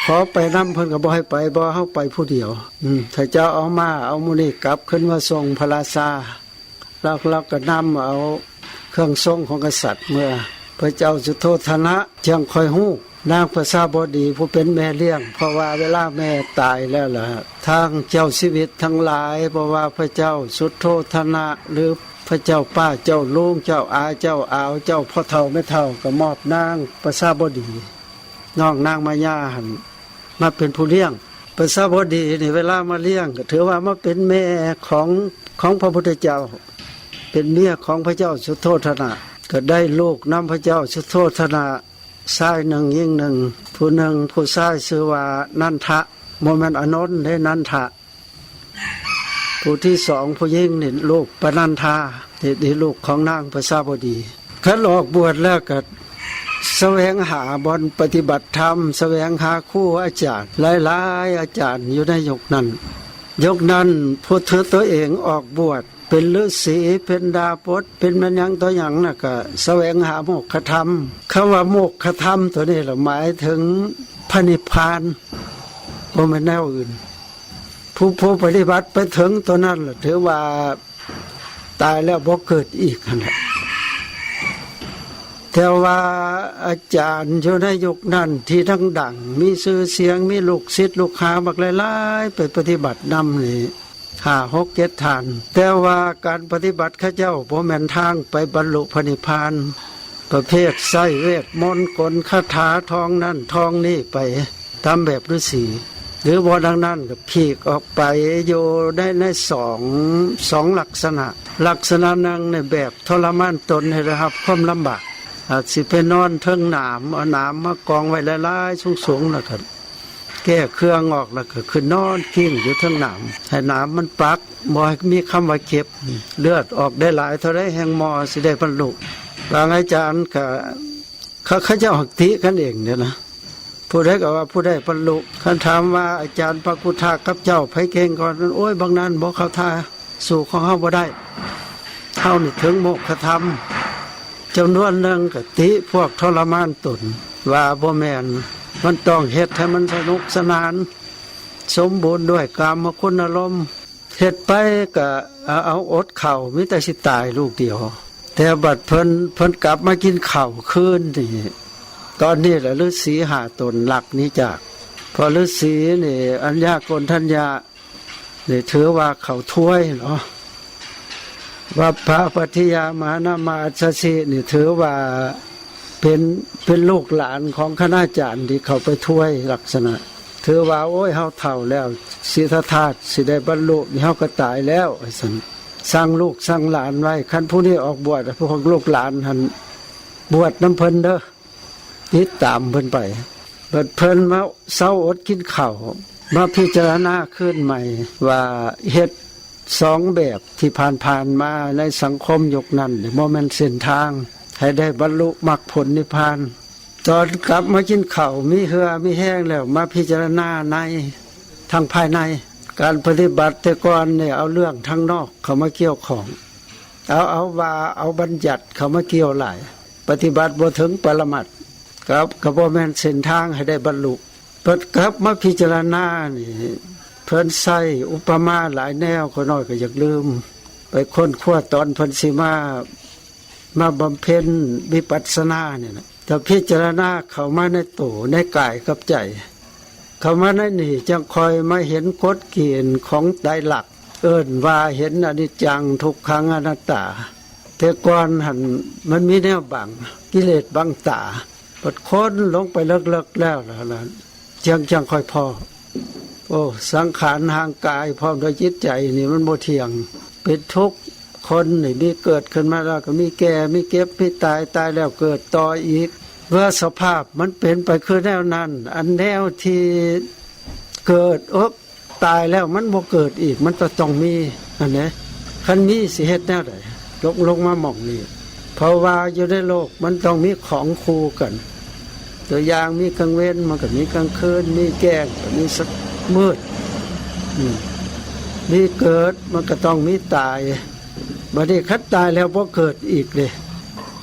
ຂໍໄປນຳເພິ່ນກໍບໍ່ໃຫ້ໄປ ບໍ່ ເຮົາໄປຜູ້ດຽວ. ອືມ ຖ້າເຈົ້າເອົາມ້າເອົາໝູ່ນີ້ກັບຄືນມາສົ່ງພະລາຊາ ແລ້ວລາວກໍນຳເອົາເຄື່ອງຊົງຂອງກະສັດເມືອ ພະເຈົ້າສຸໂທທະນະຈັ່ງຄ່ອຍຮູ້ ນາງປະຊາບໍດີຜູ້ເປັນແມ່ລ້ຽງ ເພາະວ່າເວລາແມ່ຕາຍແລ້ວລະ ທາງເຈົ້າຊີວິດທັງຫຼາຍ ບໍ່ວ່າພະເຈົ້າສຸໂທທະນະ ຫຼື ພະເຈົ້າປ້າ ເຈົ້າລຸງ ເຈົ້າອາ ເຈົ້າອາວ ເຈົ້າພໍ່ເຖົ້າແມ່ເຖົ້າ ກໍມອບນາງປະຊາບໍດີ ນ້ອງນາງມາຍາຫັ້ນ ມາເປັນຜູ້ລ້ຽງ. ປະຊາບໍດີນີ້ເວລາມາລ້ຽງ ກໍຖືວ່າມາເປັນແມ່ຂອງ ຂອງພະພຸດທະເຈົ້າ ເປັນເມຍຂອງພະເຈົ້າສຸໂທທະນະ ກໍໄດ້ລູກນຳພະເຈົ້າສຸໂທທະນະ ຊາຍໜຶ່ງຍິງໜຶ່ງ ຜູ້ໜຶ່ງຜູ້ຊາຍຊື່ວ່ານັນທະ ບໍ່ແມ່ນອານົນເດ້ ນັນທະ. ຜູ້ທີສອງຜູ້ຍິງນີ້ລູກປະນັນທາ ນີ້ ນີ້ລູກຂອງນາງປະຊາບໍດີ. ຄັນອອກບວດແລ້ວກໍສະແຫວງຫາບ່ອນປະຕິບັດທຳ ສະແຫວງຫາຄູອາຈານ ຫຼາຍໆອາຈານຢູ່ໃນຍຸກນັ້ນ. ຍຸກນັ້ນຜູ້ຖືຕົວເອງອອກບວດເປັນລືສີ ເປັນດາບົດ ເປັນແມ່ນຫຍັງຕໍ່ຫຍັງນະ ກໍສະແຫວງຫາໂມກຂະທຳ. ຄຳວ່າໂມກຂະທຳຕົວນີ້ລະໝາຍເຖິງພະນິບພານ ບໍ່ແມ່ນແນວອື່ນ. ຜູ້ ຜູ້ປະຕິບັດໄປເຖິງຕົວນັ້ນລະ ຖືວ່າຕາຍແລ້ວບໍ່ເກີດອີກຫັ້ນແຫຼະ. ແຕ່ວ່າອາຈານຢູ່ໃນຍຸກນັ້ນທີ່ດັງໆ ມີຊື່ສຽງ ມີລູກສິດລູກຫາບັກຫຼາຍໆ ໄປປະຕິບັດນຳນີ້ ຫ້າ ຫົກ ເຈັດທ່ານ. ແຕ່ວ່າການປະຕິບັດເຂົາເຈົ້າບໍ່ແມ່ນທາງໄປບັນລຸພະນິບພານ. ປະເພດໃຊ້ເວດມົນກົນຄາຖາທ່ອງນັ້ນທ່ອງນີ້ໄປຕາມແບບລືສີ ຫຼືບໍ່ດັ່ງນັ້ນກໍພີກອອກໄປຢູ່ໃນ ໃນສອງ ສອງລັກສະນະ. ລັກສະນະໜຶ່ງໃນແບບທໍລະມານຕົນໃຫ້ໄດ້ຮັບຄວາມລຳບາກ ອາດຊິໄປນອນເທິງໜາມ ເອົາໜາມມາກອງໄວ້ຫຼາຍໆສູງໆ ແລ້ວກໍ ແກ້ເຄື່ອງອອກແລ້ວກໍຂຶ້ນນອນກິ້ງຢູ່ເທິງໜາມ ໃຫ້ໜາມມັນປັກ ບໍ່ໃຫ້ມີຄຳວ່າເຈັບ. ເລືອດອອກໄດ້ຫຼາຍເທົ່າໃດແຮ່ງໝໍຊິໄດ້ບັນລຸ. ບາງອາຈານກໍ ເຂົາ ເຂົາເຈົ້າຕິກັນເອງເດ້ນະ ຜູ້ໃດກໍວ່າຜູ້ໃດບັນລຸ. ຄັນຖາມວ່າອາຈານພະກຸດທະກັບເຈົ້າໃຜເກັ່ງກວ່າກັນ? ໂອ້ຍ ບັກນັ້ນບໍ່ເຂົ້າທ່າ ສູ້ຂອງເຮົາບໍ່ໄດ້ ເຮົານີ້ເຖິງໂມກຂະທຳ. ຈຳນວນໜຶ່ງກໍຕິພວກທໍລະມານຕົນວ່າບໍ່ແມ່ນ ມັນຕ້ອງເຮັດໃຫ້ມັນສະໜຸກສະໜານ ສົມບູນດ້ວຍກາມະຄຸນອາລົມ. ເຮັດໄປກໍເອົາ ເອົາອົດເຂົ້າ ມີແຕ່ຊິຕາຍລູກດຽວ. ແຕ່ບັດເພິ່ນ ເພິ່ນກັບມາກິນເຂົ້າຄືນນີ້ ຕອນນີ້ລະລືສີຫ້າຕົນລັກໜີຈາກ ເພາະລືສີນີ້ ອັນຍາໂກນທັນຍະ ນີ້ຖືວ່າເຂົ້າຖ້ວຍເນາະ ວັບພະປັດທິຍາ ມະຫານາມະ ອັດສະສິ ນີ້ຖືວ່າເປັນ ເປັນລູກຫຼານຂອງຄະນາຈານທີ່ເຂົ້າໄປຖ້ວຍລັກສະນະ ຖືວ່າ ໂອ້ຍ ເຮົາເຖົ້າແລ້ວ ສິດທະທາດຊິໄດ້ບັນລຸ ນີ້ເຮົາກໍຕາຍແລ້ວ ວ່າຊັ້ນ. ສັ່ງລູກສັ່ງຫຼານໄວ້ ຄັນຜູ້ນີ້ອອກບວດ ພວກລູກຫຼານຫັ້ນບວດນຳເພິ່ນເດີ ຕິດຕາມເພິ່ນໄປ. ບັດເພິ່ນມາເຊົາອົດກິນເຂົ້າ ມາພິຈາລະນາຄືນໃໝ່ວ່າ ເຮັດສອງແບບທີ່ຜ່ານໆມາໃນສັງຄົມຍຸກນັ້ນ ບໍ່ແມ່ນເສັ້ນທາງໃຫ້ໄດ້ບັນລຸມັກຜົນນິບພານ. ຕອນກັບມາກິນເຂົ້າ ມີເຫື່ອມີແຮງແລ້ວ ມາພິຈາລະນາໃນ ທາງພາຍໃນ ການປະຕິບັດແຕ່ກ່ອນນີ້ ເອົາເລື່ອງທາງນອກເຂົ້າມາກ່ຽວຂ້ອງ ເອົາ ເອົາວ່າ ເອົາບັນຍັດເຂົ້າມາກ່ຽວຫຼາຍ ປະຕິບັດບໍ່ເຖິງປະລະມັດ ກໍ ກໍບໍ່ແມ່ນເສັ້ນທາງໃຫ້ໄດ້ບັນລຸ. ເພິ່ນກັບມາພິຈາລະນານີ້ ເພິ່ນໃຊ້ອຸປະມາຫຼາຍແນວ ຂ້ານ້ອຍກໍຢາກລືມ ໄປຄົ້ນຄວ້າຕອນເພິ່ນຊິມາ ມາບຳເພັນວິປັດສະນານີ້ນະ ຖ້າພິຈາລະນາເຂົ້າມາໃນໂຕ ໃນກາຍກັບໃຈ ເຂົ້າມາໃນນີ້ ຈັ່ງຄ່ອຍມາເຫັນກົດເກນຂອງໄຕລັກ ເອີ້ນວ່າເຫັນອະນິດຈັງ ທຸກຂັງ ອະນັດຕາ. ແຕ່ກ່ອນຫັ້ນມັນມີແນວບັງ ກິເລດບັງຕາ ບັດຄົ້ນລົງໄປເລິກໆແລ້ວລະ ຈັ່ງ ຈັ່ງຄ່ອຍພໍ້. ໂອ້ ສັງຂານຮ່າງກາຍພ້ອມດ້ວຍຈິດໃຈນີ້ມັນບໍ່ທ່ຽງ ເປັນທຸກ. ຄົນນີ້ມີເກີດຂຶ້ນມາແລ້ວກໍມີແກ່ ມີເຈັບ ມີຕາຍ ຕາຍແລ້ວເກີດຕໍ່ອີກ. ເມື່ອສະພາບມັນເປັນໄປຄືແນວນັ້ນ ອັນແນວທີ່ເກີດ ໂອ ຕາຍແລ້ວມັນບໍ່ເກີດອີກ ມັນກໍຕ້ອງມີຫັ້ນເດ້. ຄັນມີຊິເຮັດແນວໃດ? ຕົກລົງມາໝ່ອງນີ້ ເພາະວ່າຢູ່ໃນໂລກມັນຕ້ອງມີຂອງຄູ່ກັນ. ຕົວຢ່າງ ມີກາງເວັນ ມັນກໍມີກາງຄືນ, ມີແຈ້ງ ກໍມີສະ ມືດ, ອືມ ມີເກີດ ມັນກໍຕ້ອງມີຕາຍ. ບັດນີ້ຄັນຕາຍແລ້ວບໍ່ເກີດອີກເດ້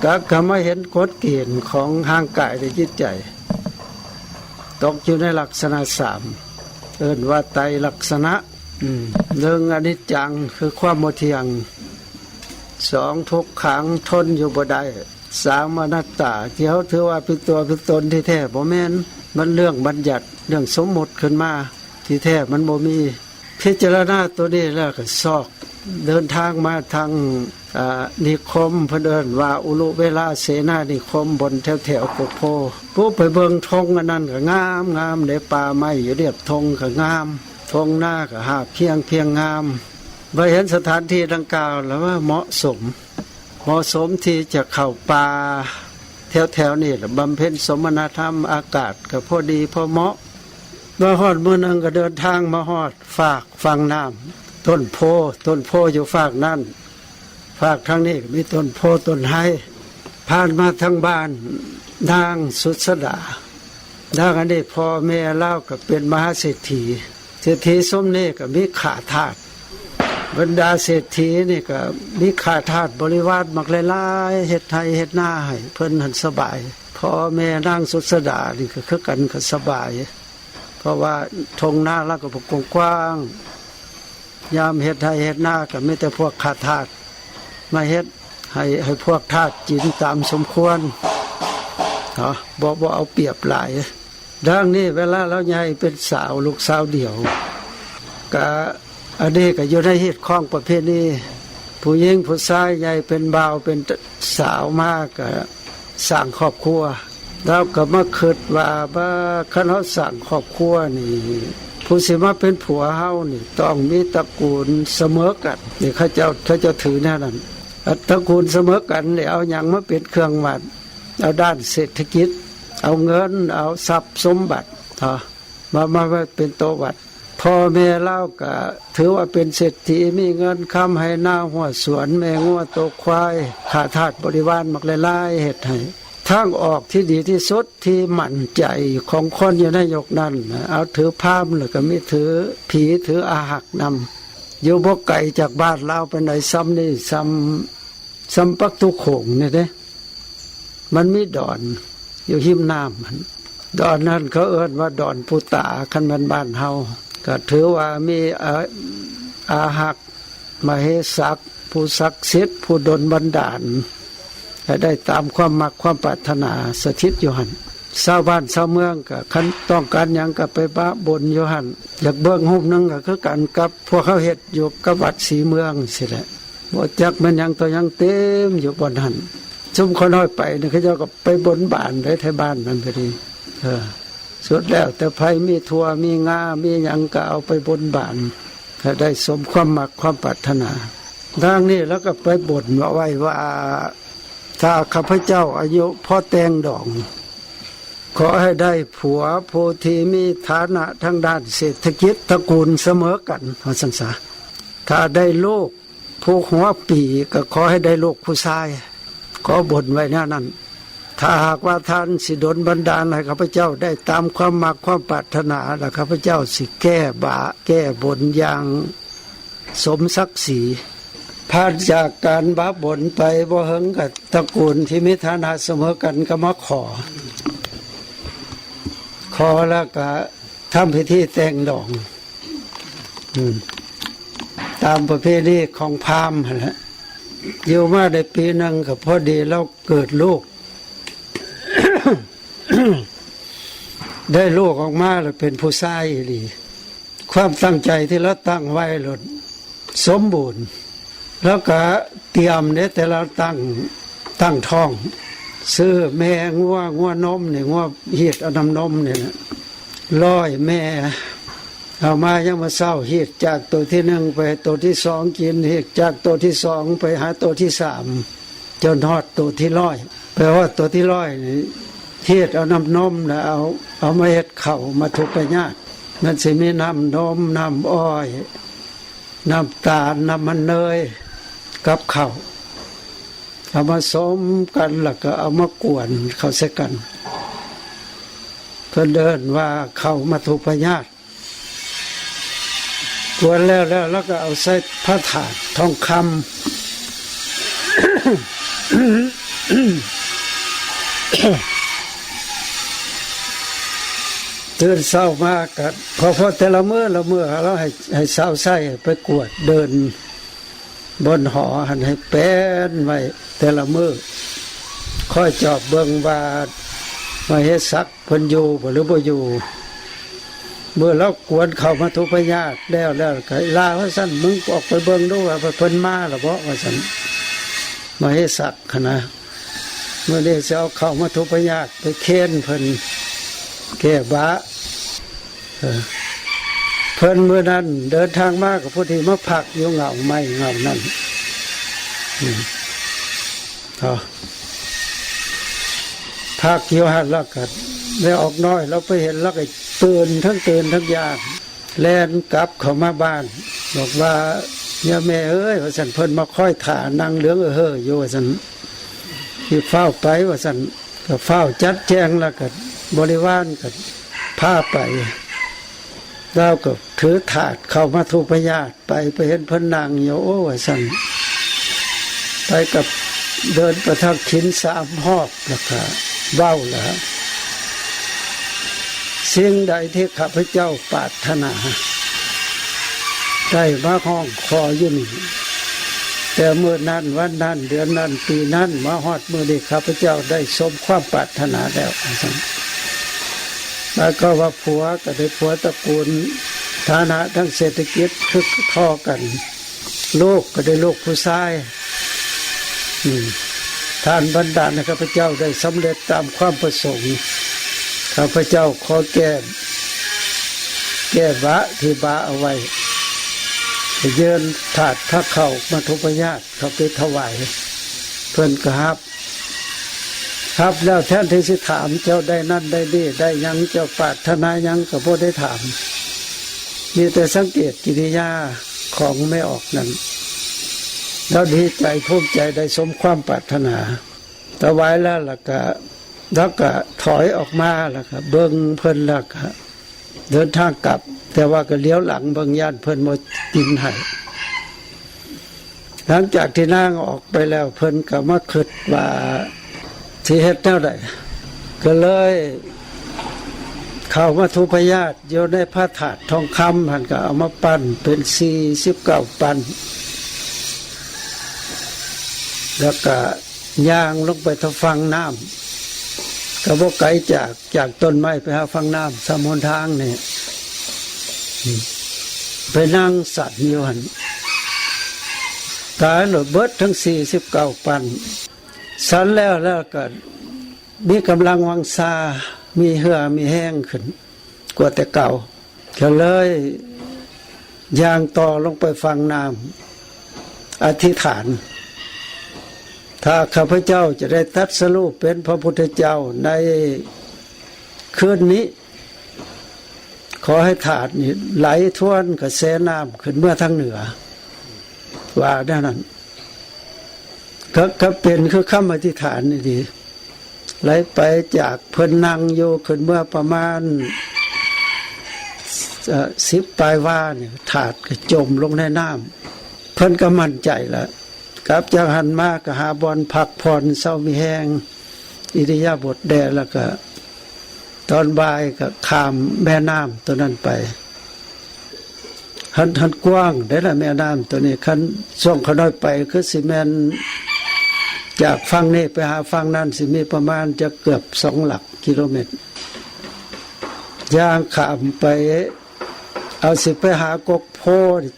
ກໍ ກໍມາເຫັນກົດເກນຂອງຮ່າງກາຍ ແລະ ຈິດໃຈ ຕົກຢູ່ໃນລັກສະນະສາມ ເອີ້ນວ່າໄຕລັກສະນະ. ອືມ ໜຶ່ງ ອະນິດຈັງ ຄືຄວາມບໍ່ທ່ຽງ, ສອງ ທຸກຂັງ ທົນຢູ່ບໍ່ໄດ້, ສາມ ອະນັດຕາ ທີ່ເຮົາຖືວ່າເປັນຕົວເປັນຕົນ ທີ່ແທ້ບໍ່ແມ່ນ, ມັນເລື່ອງບັນຍັດ ເລື່ອງສົມມຸດຂຶ້ນມາ, ທີ່ແທ້ມັນບໍ່ມີ. ພິຈາລະນາຕົວນີ້ແລ້ວກໍຊອກເດີນທາງມາທາງ ອາ ນິຄົມ ເພິ່ນເອີ້ນວ່າອຸລຸເວລາເສນານິຄົມ ບ່ອນແຖວໆກົກໂພ. ໂອ້ ໄປເບິ່ງທົ່ງອັນນັ້ນກໍງາມໆເດ້ ປ່າໄມ້ຢູ່ລຽບທົ່ງກໍງາມ, ທົ່ງນາກໍຮາບພຽງ ພຽງງາມ. ມາເຫັນສະຖານທີ່ດັ່ງກ່າວແລ້ວວ່າເໝາະສົມ ເໝາະສົມທີ່ຈະເຂົ້າປ່າແຖວໆນີ້ ແລະ ບຳເພັນສົມະນະທຳ. ອາກາດກໍພໍດີພໍເໝາະ. ມາຮອດມື້ໜຶ່ງກໍເດີນທາງມາຮອດຟາກຝັ່ງນ້ຳ ຕົ້ນໂພ, ຕົ້ນໂພຢູ່ຟາກນັ້ນ, ຟາກທາງນີ້ກໍມີຕົ້ນໂພຕົ້ນໄຮ. ຜ່ານມາທາງບ້ານນາງສຸດສະດາ, ນາງອັນນີ້ພໍ່ແມ່ລາວກໍເປັນມະຫາເສດຖີ. ເສດຖີຊຸມນີ້ກໍມີຂ້າທາດ, ບັນດາເສດຖີນີ້ກໍມີຂ້າທາດບໍລິວານມັກຫຼາຍໆ ເຮັດໄຮ່ເຮັດນາໃຫ້ເພິ່ນຫັ້ນສະບາຍ. ພໍ່ແມ່ນາງສຸດສະດານີ້ກໍຄືກັນ ກໍສະບາຍ ເພາະວ່າທົ່ງນາລາວກໍບໍ່ກວ້າງໆ, ຍາມເຮັດໄຮ່ເຮັດນາກໍມີແຕ່ພວກຂ້າທາດມາເຮັດໃຫ້ ໃຫ້ພວກທາດກິນຕາມສົມຄວນເນາະ, ບໍ່ ບໍ່ເອົາປຽບຫຼາຍ. ດັ່ງນີ້ເວລາລາວໃຫຍ່ເປັນສາວ ລູກສາວດຽວ ກະ ອັນນີ້ກະຢູ່ໃນຮີດຄອງປະເພນີ, ຜູ້ຍິງຜູ້ຊາຍໃຫຍ່ເປັນບ່າວເປັນສາວມາກະສ້າງຄອບຄົວ. ລາວກະມາຄິດວ່າ ບາ ຄັນເຮົາສ້າງຄອບຄົວນີ້ ຜູ້ຊິມາເປັນຜົວເຮົານີ້ຕ້ອງມີຕະກູນສະເໝີກັນ. ນີ້ເຂົາເຈົ້າ ເຂົາເຈົ້າຖືແນວນັ້ນ. ຕະກູນສະເໝີກັນນີ້ເອົາຫຍັງມາເປັນເຄື່ອງວັດ? ເອົາດ້ານເສດຖະກິດ, ເອົາເງິນ, ເອົາຊັບສົມບັດ ເນາະ ມາ ມາໄວ້ເປັນໂຕວັດ. ພໍ່ແມ່ລາວກະຖືວ່າເປັນເສດຖີ ມີເງິນຄຳ ໄຮ່ນາຮົ້ວສວນ ແມ່ງົວໂຕຄວາຍ, ຂ້າທາດບໍລິວານມັກຫຼາຍໆ ເຮັດໃຫ້. ທາງອອກທີ່ດີທີ່ສຸດທີ່ໝັ້ນໃຈຂອງຄົນຢູ່ໃນຍຸກນັ້ນ ເອົາຖືພາມ ແລ້ວກະມີຖືຜີ ຖືອາຮັກນຳ. ຢູ່ບໍ່ໄກຈາກບ້ານລາວປານໃດ, ຊ່ຳນີ້ ຊ່ຳ ຊ່ຳປະຕູໂຂງນີ້ເດ້. ມັນມີດອນຢູ່ຮິມນ້ຳຫັ້ນ, ດອນນັ້ນເຂົາເອີ້ນວ່າດອນປູຕາ ຄັນແມ່ນບ້ານເຮົາ. ກໍຖືວ່າມີອາ ອາຮັກ ມະເຫສັກ ຜູ້ສັກສິດ ຜູ້ດົນບັນດານໃຫ້ໄດ້ຕາມຄວາມມັກຄວາມປາດຖະໜາສະຖິດຢູ່ຫັ້ນ. ຊາວບ້ານຊາວເມືອງກໍຄັນຕ້ອງການຫຍັງກໍໄປມາບົນຢູ່ຫັ້ນ. ຢາກເບິ່ງຮູບໜຶ່ງກໍຄືກັນກັບພວກເຮົາເຮັດຢູ່ກັບວັດສີເມືອງຊີ້ແຫຼະ. ບໍ່ຈັກແມ່ນຫຍັງຕໍ່ຫຍັງເຕັມຢູ່ບ່ອນຫັ້ນ. ຊຸມຂ້ານ້ອຍໄປນີ້ ເຂົາເຈົ້າກໍໄປບົນບານໄດ້ແຖວບ້ານນັ້ນກໍດີ. ເອີ ສຸດແລ້ວແຕ່ໃຜມີຖົ່ວມີງາມີຫຍັງກໍເອົາໄປບົນບານ ໃຫ້ໄດ້ສົມຄວາມມັກຄວາມປາດຖະໜາ. ດັ່ງນີ້ລາວກໍໄປບົນໄວ້ວ່າ ຖ້າຂ້າພະເຈົ້າອາຍຸພໍແຕ່ງດອງ ຂໍໃຫ້ໄດ້ຜົວຜູ້ທີ່ມີຖານະທາງດ້ານເສດຖະກິດ ຕະກູນສະເໝີກັນ ວ່າຊັ້ນສາ. ຖ້າໄດ້ລູກ ຜູ້ຫົວປີກໍຂໍໃຫ້ໄດ້ລູກຜູ້ຊາຍ, ຂໍບົນໄວ້ແນວນັ້ນ. ຖ້າຫາກວ່າທ່ານຊິດົນບັນດານໃຫ້ຂ້າພະເຈົ້າໄດ້ຕາມຄວາມມັກຄວາມປາດຖະໜາ, ແລ້ວຂ້າພະເຈົ້າຊິແກ້ບາ ແກ້ບົນຢ່າງສົມສັກສີ. ຜ່ານຈາກການບາບົນໄປບໍ່ເຫິງ, ກໍຕະກູນທີ່ມີຖານະສະເໝີກັນກໍມາຂໍ, ຂໍແລ້ວກໍທຳພິທີແຕ່ງດອງ. ອືມ ຕາມປະເພນີຂອງພາມຫັ້ນແຫຼະ. ຢູ່ມາໄດ້ປີໜຶ່ງກໍພໍດີລາວເກີດລູກ, ໄດ້ລູກອອກມາແລ້ວເປັນຜູ້ຊາຍອີ່ຫຼີ. ຄວາມຕັ້ງໃຈທີ່ລາວຕັ້ງໄວ້ໂລດສົມບູນ. ລາວກະຕຽມເດ້ ແຕ່ລາວຕັ້ງ ຕັ້ງທ້ອງ ຊື້ແມ່ງົວ ງົວນົມນີ້ ງົວຮີດເອົານ້ຳນົມນີ້ນະ ຮ້ອຍແມ່ ເອົາມາຍາມມື້ເຊົ້າ ຮີດຈາກໂຕທີໜຶ່ງໄປໂຕທີສອງກິນ ຮີດຈາກໂຕທີສອງໄປຫາໂຕທີສາມ ຈົນຮອດໂຕທີຮ້ອຍ ໄປຮອດໂຕທີຮ້ອຍນີ້ ຮີດເອົານ້ຳນົມ ແລ້ວເອົາ ເອົາມາເຮັດເຂົ້າມັດຖຸປະຍາດ. ມັນຊິມີນ້ຳນົມ ນ້ຳອ້ອຍ ນ້ຳຕານ ນ້ຳມັນເນີຍ ກັບເຂົ້າ ເອົາມາສົມກັນ ແລ້ວກໍເອົາມາກວນເຂົ້າໃສ່ກັນ ເພິ່ນເອີ້ນວ່າເຂົ້າມັດຖຸປະຍາດ. ກວນແລ້ວ ແລ້ວລາວກໍເອົາໃສ່ພະຖາດທອງຄຳ. ຕື່ນເຊົ້າມາກໍ ເພາະ ເພາະແຕ່ລະມື້ລະມື້ ເຮົາໃຫ້ ໃຫ້ຊາວໃຊ້ໄປກວດເດີ່ນ ບ່ອນຫໍຫັ້ນໃຫ້ແປ້ນໄວ້ແຕ່ລະມື້ ຄອຍຈອບເບິ່ງວ່າມະເຫສັກເພິ່ນຢູ່ບໍ່ ຫຼືບໍ່ຢູ່. ເມື່ອລາວກວນເຂົ້າມັດຖຸປະຍາດແລ້ວ ແລ້ວກໍລາວ່າຊັ້ນ ມຶງອອກໄປເບິ່ງດູວ່າເພິ່ນມາແລ້ວບໍ່ ວ່າຊັ້ນ ມະເຫສັກຫັ້ນນະ. ມື້ນີ້ຊິເອົາເຂົ້າມັດຖຸປະຍາດໄປເຄນເພິ່ນແກ້ບາ. ເອີ ເພິ່ນມື້ນັ້ນເດີນທາງມາກໍພໍດີມາພັກຢູ່ເຫງົ້າໄມ້ເຫງົ້ານັ້ນ ອືມ ເນາະ ພັກຢູ່ຫັ້ນ ແລ້ວກໍໄດ້ອອກນ້ອຍ ລາວໄປເຫັນ ລາວກໍຕື່ນ ທັງຕື່ນທັງຢ້ານ ແລ່ນກັບເຂົ້າມາບ້ານ ບອກວ່າ ເມຍ ແມ່ເອີຍ ວ່າຊັ້ນ ເພິ່ນມາຄອຍຖ້າ ນັ່ງເຫຼືອງເອີເຫີຢູ່ ວ່າຊັ້ນ ຊິຟ້າວໄປ ວ່າຊັ້ນ. ກໍຟ້າວຈັດແຈງ ແລ້ວກໍບໍລິວານກໍພາໄປ ລາວກໍຖືຖາດເຂົ້າມັດຖຸປະຍາດໄປ ໄປເຫັນເພິ່ນນັ່ງຢູ່ ໂອ້ ວ່າຊັ້ນ ໄປກັບເດີນປະທັກຂິນສາມຮອບ ແລ້ວກໍເວົ້າລະ ສິ່ງໃດທີ່ຂ້າພະເຈົ້າປາດຖະໜາ ໄດ້ມາຮ້ອງຂໍຢູ່ນີ້ ແຕ່ມື້ນັ້ນ ວັນນັ້ນ ເດືອນນັ້ນ ປີນັ້ນ ມາຮອດມື້ນີ້ ຂ້າພະເຈົ້າໄດ້ສົມຄວາມປາດຖະໜາແລ້ວ ວ່າຊັ້ນ. ໝາຍຄວາມວ່າຜົວກໍໄດ້ຜົວຕະກູນ ຖານະທາງເສດຖະກິດຄືທໍ່ກັນ ລູກກໍໄດ້ລູກຜູ້ຊາຍ ອືມ ທ່ານບັນດານໃຫ້ຂ້າພະເຈົ້າໄດ້ສຳເລັດຕາມຄວາມປະສົງ. ຂ້າພະເຈົ້າຂໍແກ່ ແກ້ບາທີ່ບາເອົາໄວ້ ໄປຍື່ນຖາດພະເຂົ້າມັດຖຸປະຍາດເຂົ້າໄປຖວາຍ ເພິ່ນກໍຮັບ ຮັບແລ້ວແທນທີ່ຊິຖາມ ເຈົ້າໄດ້ນັ້ນໄດ້ນີ້ ໄດ້ຫຍັງ ເຈົ້າປາດຖະໜາຫຍັງ ກໍບໍ່ໄດ້ຖາມ ມີແຕ່ສັງເກດກິລິຍາຂອງແມ່ອອກນັ້ນ ລາວດີໃຈພູມໃຈໄດ້ສົມຄວາມປາດຖະໜາ. ຖວາຍແລ້ວ ແລ້ວກໍ ລາວກໍຖອຍອອກມາ ແລ້ວກໍເບິ່ງເພິ່ນ ແລ້ວກໍເດີນທາງກັບ ແຕ່ວ່າກໍຫຼຽວຫຼັງເບິ່ງ ຢ້ານເພິ່ນບໍ່ກິນໃຫ້. ຫຼັງຈາກທີ່ນາງອອກໄປແລ້ວ ເພິ່ນກໍມາຄິດວ່າຊິເຮັດແນວໃດ ກໍເລີຍເຂົ້າມັດຖຸປະຍາດຢູ່ໃນພະທາດທອງຄຳຫັ້ນ ກໍເອົາມາປັ້ນເປັນສີ່ສິບເກົ້າປັ້ນ ແລ້ວກໍ ຍ່າງລົງໄປທາງຝັ່ງນ້ຳ ກໍບໍ່ໄກຈາກ ຈາກຕົ້ນໄມ້ໄປຫາຝັ່ງນ້ຳ ສາມຫົນທາງນີ້ ໄປນັ່ງສັນຢູ່ຫັ້ນ ຕາຍໂລດ ເບິດທັງສີ່ສິບເກົ້າປັ້ນ. ສັນແລ້ວ ແລ້ວກໍມີກຳລັງວັງຊາ ມີເຫື່ອມີແຮງຂຶ້ນ ກວ່າແຕ່ເກົ່າ ກໍເລີຍຍ່າງຕໍ່ລົງໄປຝັ່ງນ້ຳ ອະທິຖານ ຖ້າຂ້າພະເຈົ້າຈະໄດ້ຕັດສະຮູ້ເປັນພະພຸດທະເຈົ້າໃນຄືນນີ້ ຂໍໃຫ້ທາດນີ້ໄຫຼທວນກະແສນ້ຳຂຶ້ນເມືອທາງເໜືອ ວ່າແນວນັ້ນ. ກໍ ກໍເປັນຄືຄຳອະທິຖານນີ້ດີ ໄຫຼໄປຈາກເພິ່ນນັ່ງຢູ່ ຂຶ້ນເມືອປະມານ ເອີ ສິບປາຍວານີ້ ທາດກໍຈົມລົງໃນນ້ຳ ເພິ່ນກໍໝັ້ນໃຈລະ. ກັບຈາກຫັ້ນມາກໍຫາບ່ອນພັກຜ່ອນເຊົາມີແຮງ ອິລິຍາບົດແດ່ ແລ້ວກໍຕອນບ່າຍກໍຂ້າມແມ່ນ້ຳໂຕນັ້ນໄປ. ຫັ້ນ ຫັ້ນກວ້າງເດ້ລະ ແມ່ນ້ຳໂຕນີ້ ຄັນຊ່ວງຂ້ານ້ອຍໄປ ຄືຊິແມ່ນຈາກຝັ່ງນີ້ໄປຫາຝັ່ງນັ້ນ ຊິມີປະມານຈັກເກືອບສອງຫຼັກກິໂລແມັດ ຍ່າງຂ້າມໄປ. ເອົາ ຊິໄປຫາກົກໂພ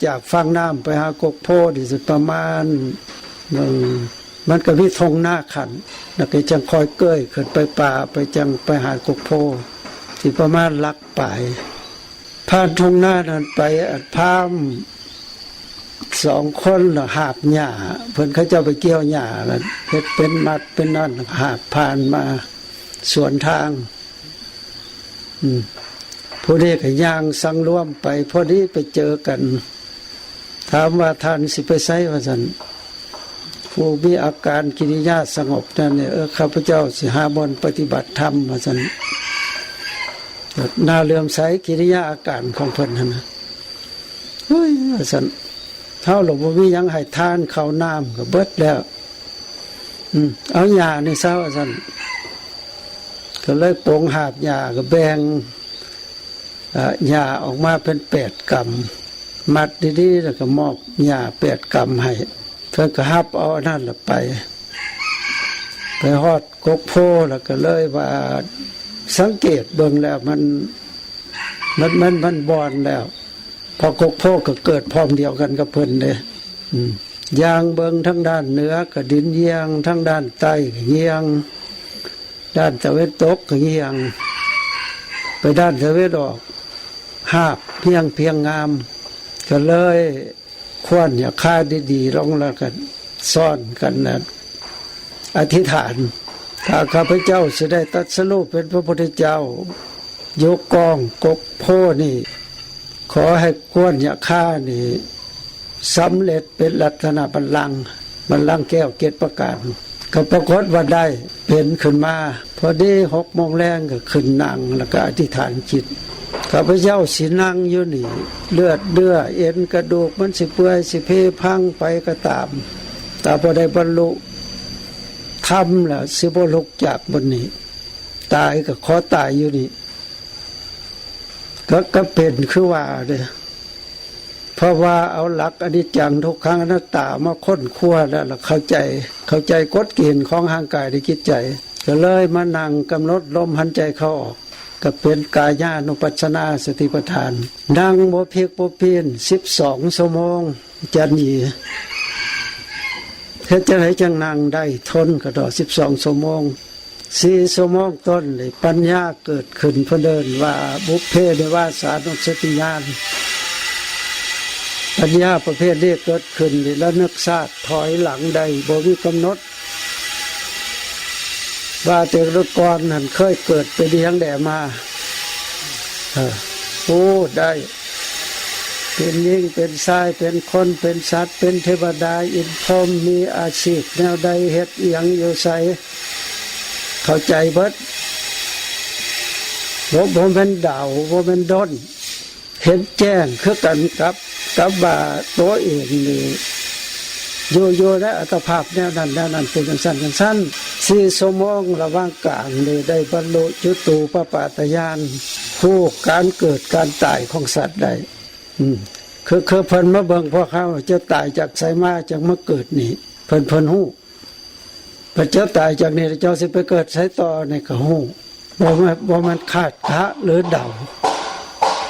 ຈາກຝັ່ງນ້ຳໄປຫາກົກໂພນີ້ ຊິປະມານໜຶ່ງ ມັນກໍມີທົ່ງນາຂັ້ນ ແລ້ວກໍຈັ່ງຄ່ອຍເກີ້ຍຂຶ້ນໄປປ່າ ໄປຈັ່ງໄປຫາກົກໂພ ຊິປະມານຫຼັກປາຍ. ຜ່ານທົ່ງນານັ້ນໄປ ອັນພາມສອງຄົນລະຫາບຫຍ້າ ເພິ່ນເຂົາເຈົ້າໄປກ່ຽວຫຍ້າລະເຮັດເປັນມັດເປັນນັ້ນ ຫາບຜ່ານມາສວນທາງ. ອືມ ຜູ້ນີ້ກໍຍ່າງສັງລວມໄປ ພໍດີໄປເຈີກັນ ຖາມວ່າ ທ່ານຊິໄປໃສ? ວ່າຊັ້ນ. ຜູ້ມີອາການກິລິຍາສະຫງົບນັ້ນນີ້ ເອີ ຂ້າພະເຈົ້າຊິຫາບ່ອນປະຕິບັດທຳ ວ່າຊັ້ນ. ໜ້າເຫຼື້ອມໃສກິລິຍາອາການຂອງເພິ່ນຫັ້ນນະ. ເຮີ້ຍ ວ່າຊັ້ນ ເຮົາລະບໍ່ມີຫຍັງໃຫ້ທານ ເຂົ້ານ້ຳກໍເບິດແລ້ວ. ອືມ ເອົາຫຍ້ານີ້ຊະ ວ່າຊັ້ນ. ກໍເລີຍປົງຫາບຫຍ້າ ກໍແບ່ງ ອາ ຫຍ້າອອກມາເປັນແປດກຳ ມັດດີໆ ແລ້ວກໍມອບຫຍ້າແປດກຳໃຫ້. ເພິ່ນກໍຮັບເອົາອັນນັ້ນລະໄປ ໄປຮອດກົກໂພ ແລ້ວກໍເລີຍວ່າ ສັງເກດເບິ່ງແລ້ວມັນ ມັນ ມັນ ມັນບ່ອນແລ້ວ ເພາະກົກໂພກໍເກີດພ້ອມດຽວກັນກັບເພິ່ນເດ້. ອືມ ຍ່າງເບິ່ງທາງດ້ານເໜືອກໍດິນຍ່ຽງ ທາງດ້ານໃຕ້ກໍຍ່ຽງ ດ້ານຕາເວັນຕົກກໍຍ່ຽງ ໄປດ້ານຕາເວັນອອກ ຮາບຮຽງພຽງງາມ. ກໍເລີຍຄວນຫຍ້າຄາດີໆລົງ ແລ້ວກໍຊ້ອນກັນນະ ອະທິຖານ ຖ້າຂ້າພະເຈົ້າຊິໄດ້ຕັດສະຮູ້ເປັນພະພຸດທະເຈົ້າ ຢູ່ກ້ອງກົກໂພນີ້ ຂໍໃຫ້ຄວນຫຍ້າຄານີ້ ສຳເລັດເປັນລັດຕະນະບັນລັງ ບັນລັງແກ້ວເຈັດປະການ. ກໍປາກົດວ່າໄດ້ເປັນຂຶ້ນມາ ພໍດີຫົກໂມງແລງກໍຂຶ້ນນັ່ງ ແລ້ວກໍອະທິຖານຈິດ ຂ້າພະເຈົ້າຊິນັ່ງຢູ່ນີ້ ເລືອດເນື້ອເອັນກະດູກມັນຊິເປື່ອຍຊິເພພັງໄປກໍຕາມ ຖ້າບໍ່ໄດ້ບັນລຸທຳແລ້ວ ຊິບໍ່ລຸກຈາກບ່ອນນີ້ ຕາຍກໍຂໍຕາຍຢູ່ນີ້. ກໍ ກໍເປັນຄືວ່າເດ້ ເພາະວ່າເອົາຫຼັກອະນິດຈັງ ທຸກຂັງ ອະນັດຕາມາຄົ້ນຄວ້າແລ້ວ ແລ້ວເຂົ້າໃຈ ເຂົ້າໃຈກົດເກນຂອງຮ່າງກາຍ ແລະ ຈິດໃຈ ກໍເລີຍມານັ່ງກຳນົດລົມຫາຍໃຈເຂົ້າອອກ ກໍເປັນກາຍານຸປັດສະນາສະຕິປະທານ ນັ່ງບໍ່ພິກບໍ່ປີ້ນສິບສອງຊົ່ວໂມງ. ຈັນອີ ເຮັດຈັ່ງໃດຈັ່ງນັ່ງໄດ້ທົນກະດອກສິບສອງຊົ່ວໂມງ? ສີ່ຊົ່ວໂມງຕົ້ນນີ້ປັນຍາເກີດຂຶ້ນ ເພິ່ນເອີ້ນວ່າບຸບເພນິວາສານຸສະຕິຍານ. ປັນຍາປະເພດນີ້ເກີດຂຶ້ນນີ້ລະນຶກຊາດຖອຍຫຼັງໄດ້ບໍ່ມີກຳນົດ ວ່າແຕ່ກ່ອນຫັ້ນເຄີຍເກີດເປັນອີ່ຫຍັງແດ່ມາ ເອີ ໂອ້ ໄດ້ ເປັນຍິງເປັນຊາຍ ເປັນຄົນເປັນສັດ ເປັນເທວະດາ ອິນພົມ ມີອາຊີບແນວໃດ ເຮັດອີ່ຫຍັງຢູ່ໃສ ເຂົ້າໃຈເບິດ ບໍ່ ບໍ່ແມ່ນເດົາ ບໍ່ແມ່ນດົນ ເຫັນແຈ້ງຄືກັນກັບ ກັບວ່າໂຕເອງນີ້ຢູ່ ຢູ່ໃນອັດຕະພາບແນວນັ້ນແນວນັ້ນ ເປັນຈັ່ງຊັ້ນຈັ່ງຊັ້ນ ສີ່ຊົ່ວໂມງລະຫວ່າງກາງນີ້ໄດ້ບັນລຸຈຸຕູປະປາດຕະຍານ ຮູ້ການເກີດການຕາຍຂອງສັດໄດ້. ອືມ ຄື ຄືເພິ່ນມາເບິ່ງພວກເຮົາ ເຈົ້າຕາຍຈາກໃສມາ ຈັ່ງມາເກີດນີ້ ເພິ່ນ ເພິ່ນຮູ້ ບັດເຈົ້າຕາຍຈາກນີ້ ແລ້ວເຈົ້າຊິໄປເກີດໃສຕໍ່ນີ້ກໍຮູ້ ບໍ່ແມ່ນ ບໍ່ແມ່ນຄາດຄະ ຫຼື ເດົາ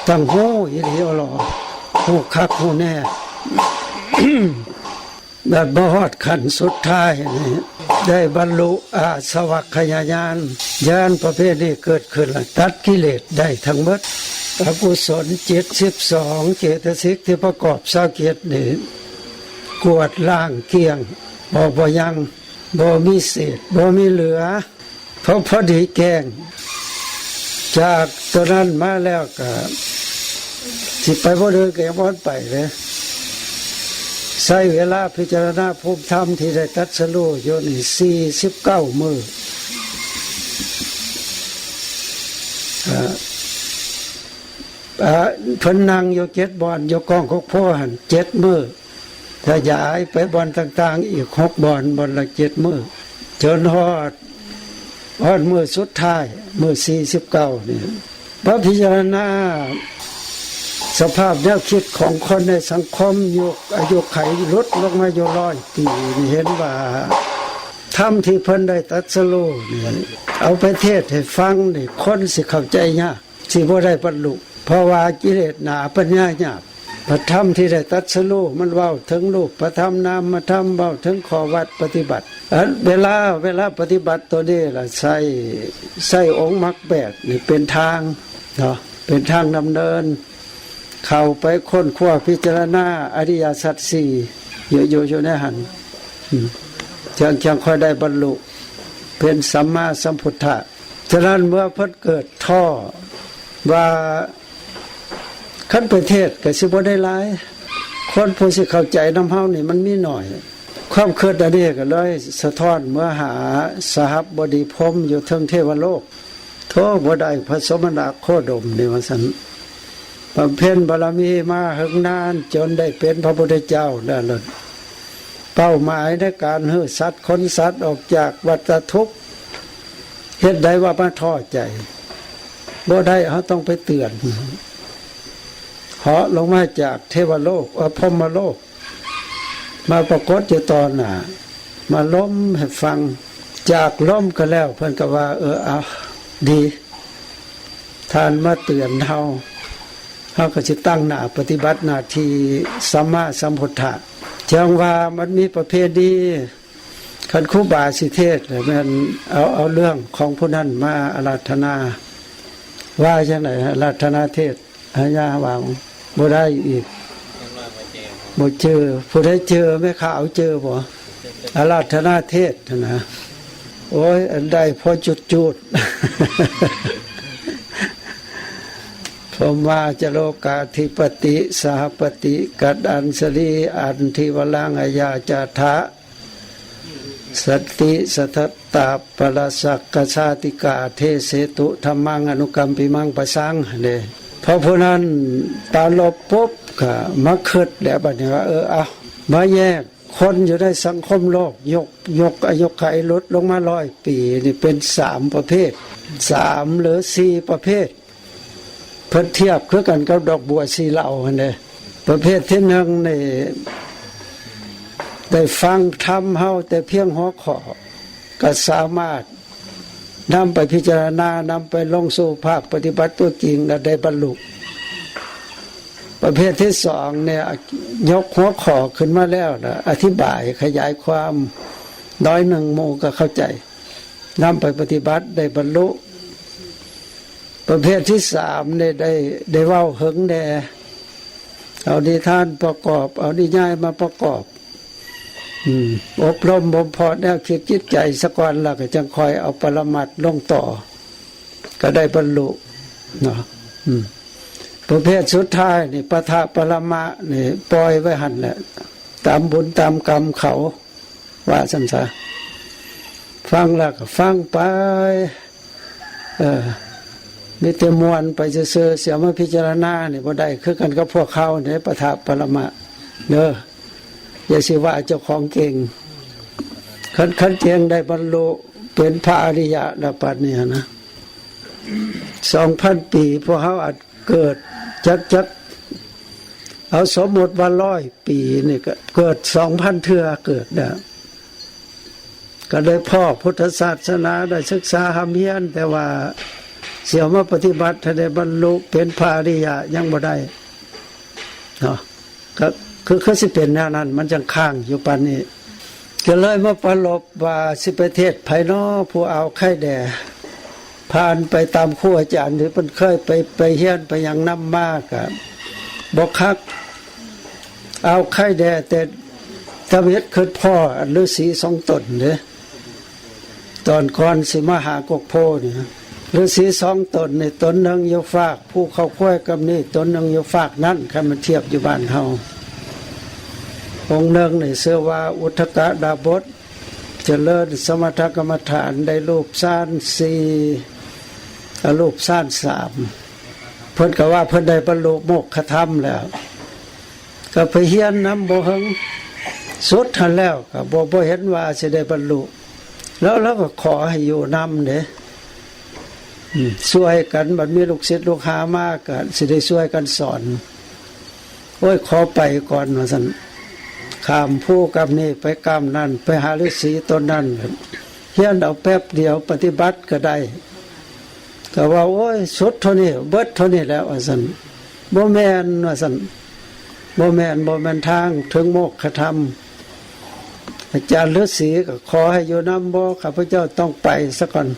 ຕ້ອງຮູ້ອີ່ຫຼີອີ່ຫຼໍ ຮູ້ຄັກຮູ້ແນ່. ແບບມາຮອດຂັ້ນສຸດທ້າຍນີ້ ໄດ້ບັນລຸອາສະວັກຂະຍາຍານ ຍານປະເພດນີ້ເກີດຂຶ້ນ ແລ້ວຕັດກິເລດໄດ້ທັງໝົດ ອະກຸສົນຈິດສິບສອງ ເຈຕະສິກທີ່ປະກອບຊາວເຈັດນີ້ ກວາດລ້າງກ້ຽງ ບໍ່ ບໍ່ຍັງ ບໍ່ມີເສດ ບໍ່ມີເຫຼືອ ພໍ ພໍດີແຈ້ງ ຈາກໂຕນັ້ນມາແລ້ວກະ ຊິໄປບ່ອນອື່ນກະຍັງບໍ່ທັນໄປເດ້ ໃຊ້ເວລາພິຈາລະນາພູມທຳທີ່ໄດ້ຕັດສະຮູ້ຢູ່ນີ້ສີ່ສິບເກົ້າມື້ ອາ ອາ ເພິ່ນນັ່ງຢູ່ເຈັດບ່ອນ ຢູ່ກ້ອງກົກໂພຫັ້ນເຈັດມື້ ຂະຫຍາຍໄປບ່ອນຕ່າງໆອີກຫົກບ່ອນ ບ່ອນລະເຈັດມື້ ຈົນຮອດ ຮອດມື້ສຸດທ້າຍ ມື້ສີ່ສິບເກົ້ານີ້ ມາພິຈາລະນາສະພາບແນວຄິດຂອງຄົນໃນສັງຄົມ ຍຸກອາຍຸໄຂຫຼຸດລົງມາຢູ່ຮ້ອຍປີນີ້ ເຫັນວ່າທຳທີ່ເພິ່ນໄດ້ຕັດສະຮູ້ນີ້ ເອົາໄປເທດໃຫ້ຟັງນີ້ ຄົນຊິເຂົ້າໃຈຍາກ ຊິບໍ່ໄດ້ບັນລຸ ເພາະວ່າກິເລດໜາ ປັນຍາຫຍາບ. ພະທຳທີ່ໄດ້ຕັດສະຮູ້ ມັນເວົ້າເຖິງຮູບປະທຳນາມມະທຳ ເວົ້າເຖິງຂໍ້ວັດປະຕິບັດ. ອັນເວລາ ເວລາປະຕິບັດໂຕນີ້ລະ ໃຊ້ ໃຊ້ອົງມັກແປດນີ້ເປັນທາງເນາະ ເປັນທາງດຳເນີນ ເຂົ້າໄປຄົ້ນຄວ້າພິຈາລະນາອະລິຍະສັດສີ່ ຢູ່ ຢູ່ ຢູ່ໃນຫັ້ນ ອືມ ຈັ່ງ ຈັ່ງຄ່ອຍໄດ້ບັນລຸເປັນສຳມາສຳພຸດທະ. ສະນັ້ນເມື່ອເພິ່ນເກີດທໍ້ວ່າ ຄັນໄປເທດກໍຊິບໍ່ໄດ້ຫຼາຍ ຄົນຜູ້ຊິເຂົ້າໃຈນຳເຮົານີ້ມັນມີໜ້ອຍ. ຄວາມຄິດອັນນີ້ກໍເລີຍສະທ້ອນເມືອຫາສະຫັບບໍດີພົມຢູ່ເທິງເທວະໂລກ. ໂທ ບໍ່ໄດ້ພະສົມະນະໂຄດົມນີ້ວ່າຊັ້ນ ບຳເພັນບາລະມີມາເຫິງນານ ຈົນໄດ້ເປັນພະພຸດທະເຈົ້າແລ້ວ ເປົ້າໝາຍໃນການຮື້ສັດຂົນສັດອອກຈາກວັດຕະທຸກ ເຮັດໃດວ່າມາທໍ້ໃຈບໍ່ໄດ້ ເຮົາຕ້ອງໄປເຕືອນ. ເຫາະລົງມາຈາກເທວະໂລກ ເອີ ພົມມະໂລກ ມາປາກົດຢູ່ຕໍ່ໜ້າ ມາລົມໃຫ້ຟັງ ຈາກລົມກໍແລ້ວ ເພິ່ນກໍວ່າ ເອີ ເອົາ ດີ ທ່ານມາເຕືອນເຮົາ ເຮົາກໍຊິຕັ້ງໜ້າປະຕິບັດໜ້າທີ່ສຳມາສຳພຸດທະ. ຈັ່ງວ່າມັນມີປະເພນີ ຄັນຄູບາຊິເທດແລ້ວແມ່ນເອົາ ເອົາເລື່ອງຂອງຜູ້ນັ້ນມາອາລາທະນາ ວ່າຈັ່ງໃດ ອາລາທະນາເທດ ອາຍາວ່າບໍ່ໄດ້ອີກ ບໍ່ຈື່ ຜູ້ໃດຈື່ ແມ່ຂາວຈື່ບໍ່ ອາລາທະນາເທດຫັ້ນນະ. ໂອ້ຍ ອັນໃດພໍຈຸດໆ ພົມມາຈະໂລກາທິປະຕິ ສະຫະປະຕິ ກັດອັນສະລີ ອັນທິວະລັງ ອາຍາຈາທະ ສັນຕິສະທັດຕາປະລາສັກກະຊາຕິກາ ເທເສຕຸທຳມັງອະນຸກຳປິມັງປະສັງ ເດ້. ພໍຜູ້ນັ້ນປາລົບປຸບ ກໍມາຄິດແລ້ວບັດນີ້ວ່າ ເອີ ເອົາ ມາແຍກຄົນຢູ່ໃນສັງຄົມໂລກ ຍົກ ຍົກອາຍຸໄຂຫຼຸດລົງມາຮ້ອຍປີນີ້ເປັນສາມປະເພດ ສາມ ຫຼື ສີ່ປະເພດ. ເພິ່ນທຽບຄືກັນກັບດອກບົວສີເຫຼົ່າຫັ້ນເດ້. ປະເພດທີໜຶ່ງນີ້ ໄດ້ຟັງທຳເຮົາແຕ່ພຽງຫົວຂໍ້ ກໍສາມາດນຳໄປພິຈາລະນາ ນຳໄປລົງສູ່ພາກປະຕິບັດຕົວຈິງ ແລະ ໄດ້ບັນລຸ. ປະເພດທີສອງນີ້ ຍົກຫົວຂໍ້ຂຶ້ນມາແລ້ວ ແລະ ອະທິບາຍຂະຫຍາຍຄວາມໜ້ອຍໜຶ່ງ ໝູ່ກໍເຂົ້າໃຈ ນຳໄປປະຕິບັດໄດ້ບັນລຸ. ປະເພດທີສາມນີ້ໄດ້ ໄດ້ເວົ້າເຫິງແດ່ ເອົານິທານປະກອບ ເອົານິຍາຍມາປະກອບ ອືມ ອົບລົມບົ່ມເພາະແນວຄິດຈິດໃຈສາກ່ອນ ແລ້ວກໍຈັ່ງຄ່ອຍເອົາປະລະມັດລົງຕໍ່ ກໍໄດ້ບັນລຸເນາະ. ອືມ ປະເພດສຸດທ້າຍນີ້ ປະທະປະລະມະນີ້ ປ່ອຍໄວ້ຫັ້ນແຫຼະ ຕາມບຸນຕາມກຳເຂົາ ວ່າຊັ້ນຊະ. ຟັງແລ້ວກໍຟັງໄປ ເອີ ມີແຕ່ມ່ວນໄປຊື່ໆ ຊິເອົາມາພິຈາລະນານີ້ບໍ່ໄດ້ ຄືກັນກັບພວກເຮົານີ້ ປະທະປະລະມະເດີ ຢ່າຊິວ່າເຈົ້າຂອງເກັ່ງ. ຄັນ ຄັນເກັ່ງໄດ້ບັນລຸເປັນພະອະລິຍະແລ້ວ ປານນີ້ນະ ສອງພັນປີ ພວກເຮົາອາດເກີດຈັກ ຈັກ ເອົາສົມມຸດວ່າຮ້ອຍປີນີ້ ກໍເກີດສອງພັນເທື່ອ ເກີດແລ້ວ ກໍໄດ້ພໍ້ພຸດທະສາສະໜາ ໄດ້ສຶກສາຮ່ຳຮຽນ ແຕ່ວ່າຊິເອົາມາປະຕິບັດໃຫ້ໄດ້ບັນລຸເປັນພະອະລິຍະຍັງບໍ່ໄດ້ເນາະ. ກໍຄື ຄືຊິເປັນແນວນັ້ນ ມັນຈັ່ງຄ້າງຢູ່ປານນີ້. ກໍເລີຍມາປາລົບວ່າ ຊິໄປເທດໃຜນໍ ຜູ້ອ່າວໄຄແດ່ ຜ່ານໄປຕາມຄູອາຈານທີ່ເພິ່ນເຄີຍໄປ ໄປຮຽນໄປຫຍັງນຳມາ ກະບໍ່ຄັກ ອ່າວໄຄແດ່ ແຕ່ຕຳເຮັດຄິດພໍ້ອັນລືສີສອງຕົນເດ້. ຕອນກ່ອນຊິມາຫາກົກໂພນີ້ ລືສີສອງຕົນນີ້ ຕົນໜຶ່ງຢູ່ຟາກພູເຂົາຄວາຍກຳນີ້ ຕົນໜຶ່ງຢູ່ຟາກນັ້ນ ຄັນມັນທຽບຢູ່ບ້ານເຮົາ. ອົງໜຶ່ງນີ້ຊື່ວ່າອຸດທະກະດາບົດ ຈະເລີນສະມະຖະກຳມະຖານ ໄດ້ຮູບຊານສີ່ ອະຮູບຊານສາມ ເພິ່ນກໍວ່າເພິ່ນໄດ້ບັນລຸໂມກຂະທຳແລ້ວ ກໍໄປຮຽນນຳບໍ່ເຫິງ ສຸດຫັ້ນແລ້ວກໍບໍ່ ບໍ່ເຫັນວ່າຊິໄດ້ບັນລຸ ແລ້ວລາວກໍຂໍໃຫ້ຢູ່ນຳເດ້ ອືມ ຊ່ວຍກັນ ບັດມີລູກສິດລູກຫາມາກໍຊິໄດ້ຊ່ວຍກັນສອນ. ໂອ້ຍ ຂໍໄປກ່ອນວ່າຊັ້ນ ຂ້າມພູກ້ຳນີ້ໄປກ້ຳນັ້ນ ໄປຫາລືສີຕົນນັ້ນ ຮຽນເອົາແປັບດຽວ ປະຕິບັດກໍໄດ້ ກໍວ່າ ໂອ້ຍ ສຸດເທົ່ານີ້ ເບິດເທົ່ານີ້ແລ້ວວ່າຊັ້ນ. ບໍ່ແມ່ນວ່າຊັ້ນ ບໍ່ແມ່ນ ບໍ່ແມ່ນທາງເຖິງໂມກຂະທຳ. ອາຈານລາວສີກໍຂໍໃຫ້ຢູ່ນຳ. ບໍ່, ຂ້າພະເຈົ້າຕ້ອງໄປສາກ່ອນ,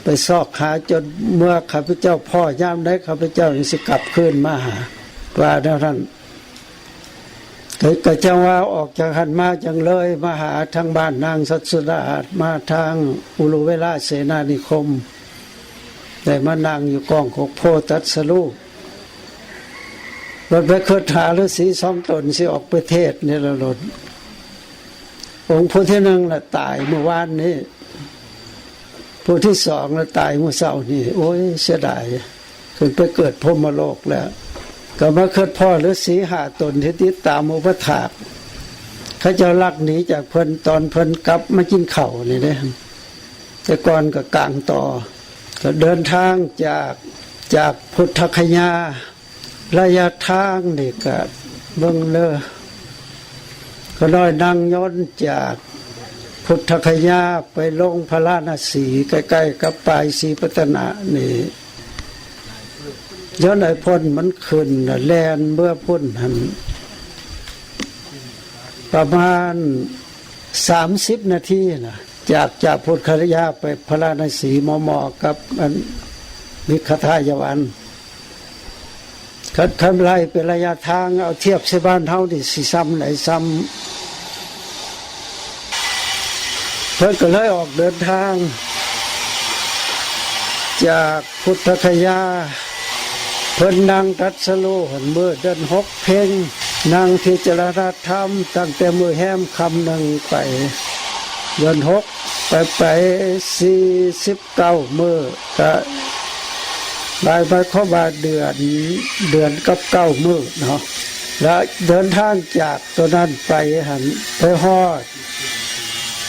ໄປຊອກຫາຈົນເມື່ອຂ້າພະເຈົ້າພໍ້ຍາມໃດ ຂ້າພະເຈົ້າຈຶ່ງຊິກັບຄືນມາຫາ, ວ່າແນວນັ້ນ. ກໍ ກໍຈັ່ງວ່າອອກຈາກຫັ້ນມາ ຈັ່ງເລີຍມາຫາທາງບ້ານນາງສັດສຸດາດ ມາທາງອຸລຸເວລາເສນານິຄົມ, ໄດ້ມານັ່ງຢູ່ກ້ອງກົກໂພຕັດສະຮູ້. ບັດໄປຄິດຫາລາວສີສອງຕົນຊິອອກໄປເທດນີ້ລະໂລດ. ອົງຜູ້ທີໜຶ່ງລະຕາຍມື້ວານນີ້, ຜູ້ທີສອງລະຕາຍມື້ເຊົ້ານີ້. ໂອ້ຍ ເສຍດາຍ, ຂຶ້ນໄປເກີດພົມມະໂລກແລ້ວ. ກໍມາຄິດພໍ້ລາວສີຫ້າຕົນທີ່ຕິດຕາມອຸປະຖາກ, ເຂົາເຈົ້າລັກໜີຈາກເພິ່ນຕອນເພິ່ນກັບມາກິນເຂົ້ານີ້ເດ້. ແຕ່ກ່ອນກໍກາງຕໍ່, ກໍເດີນທາງຈາກ ຈາກພຸດທະຄະຍາ, ໄລຍະທາງນີ້ກະເບິ່ງເດີ, ຂ້ານ້ອຍນັ່ງຍົນຈາກພຸດທະຄະຍາໄປລົງພາລານະສີ ໃກ້ໆກັບປາຍສີພັດຕະນະນີ້. ຍ້ອນໄອ້ພົນມັນຂຶ້ນນະ ແລ່ນເມືອພຸ້ນຫັ້ນ ປະມານສາມສິບນາທີນະ, ຈາກ ຈາກພຸດທະຄະຍາໄປພາລານະສີ ໝໍໆກັບອັນ ມິກຂະທາຍະວັນ. ຄັນ ຄັນໄລ່ເປັນໄລຍະທາງ ເອົາທຽບໃສ່ບ້ານເຮົານີ້ ຊິຊ່ຳໃດຊ່ຳ. ເພິ່ນກໍເລີຍອອກເດີນທາງຈາກພຸດທະຄະຍາ, ເພິ່ນນັ່ງຕັດສະຮູ້ຫັ້ນ ມື້ເດືອນຫົກເພັງ, ນັ່ງພິຈາລະນາທຳຕັ້ງແຕ່ມື້ແຮມຄ່ຳໜຶ່ງໄປ, ເດືອນຫົກໄປ ໄປສີ່ສິບ ເກົ້າມື້, ກະ ໝາຍ ໝາຍຄວາມວ່າເດືອນ ເດືອນກັບເກົ້າມື້ເນາະ. ແລະເດີນທາງຈາກໂຕນັ້ນໄປຫັ້ນ ໄປຮອດ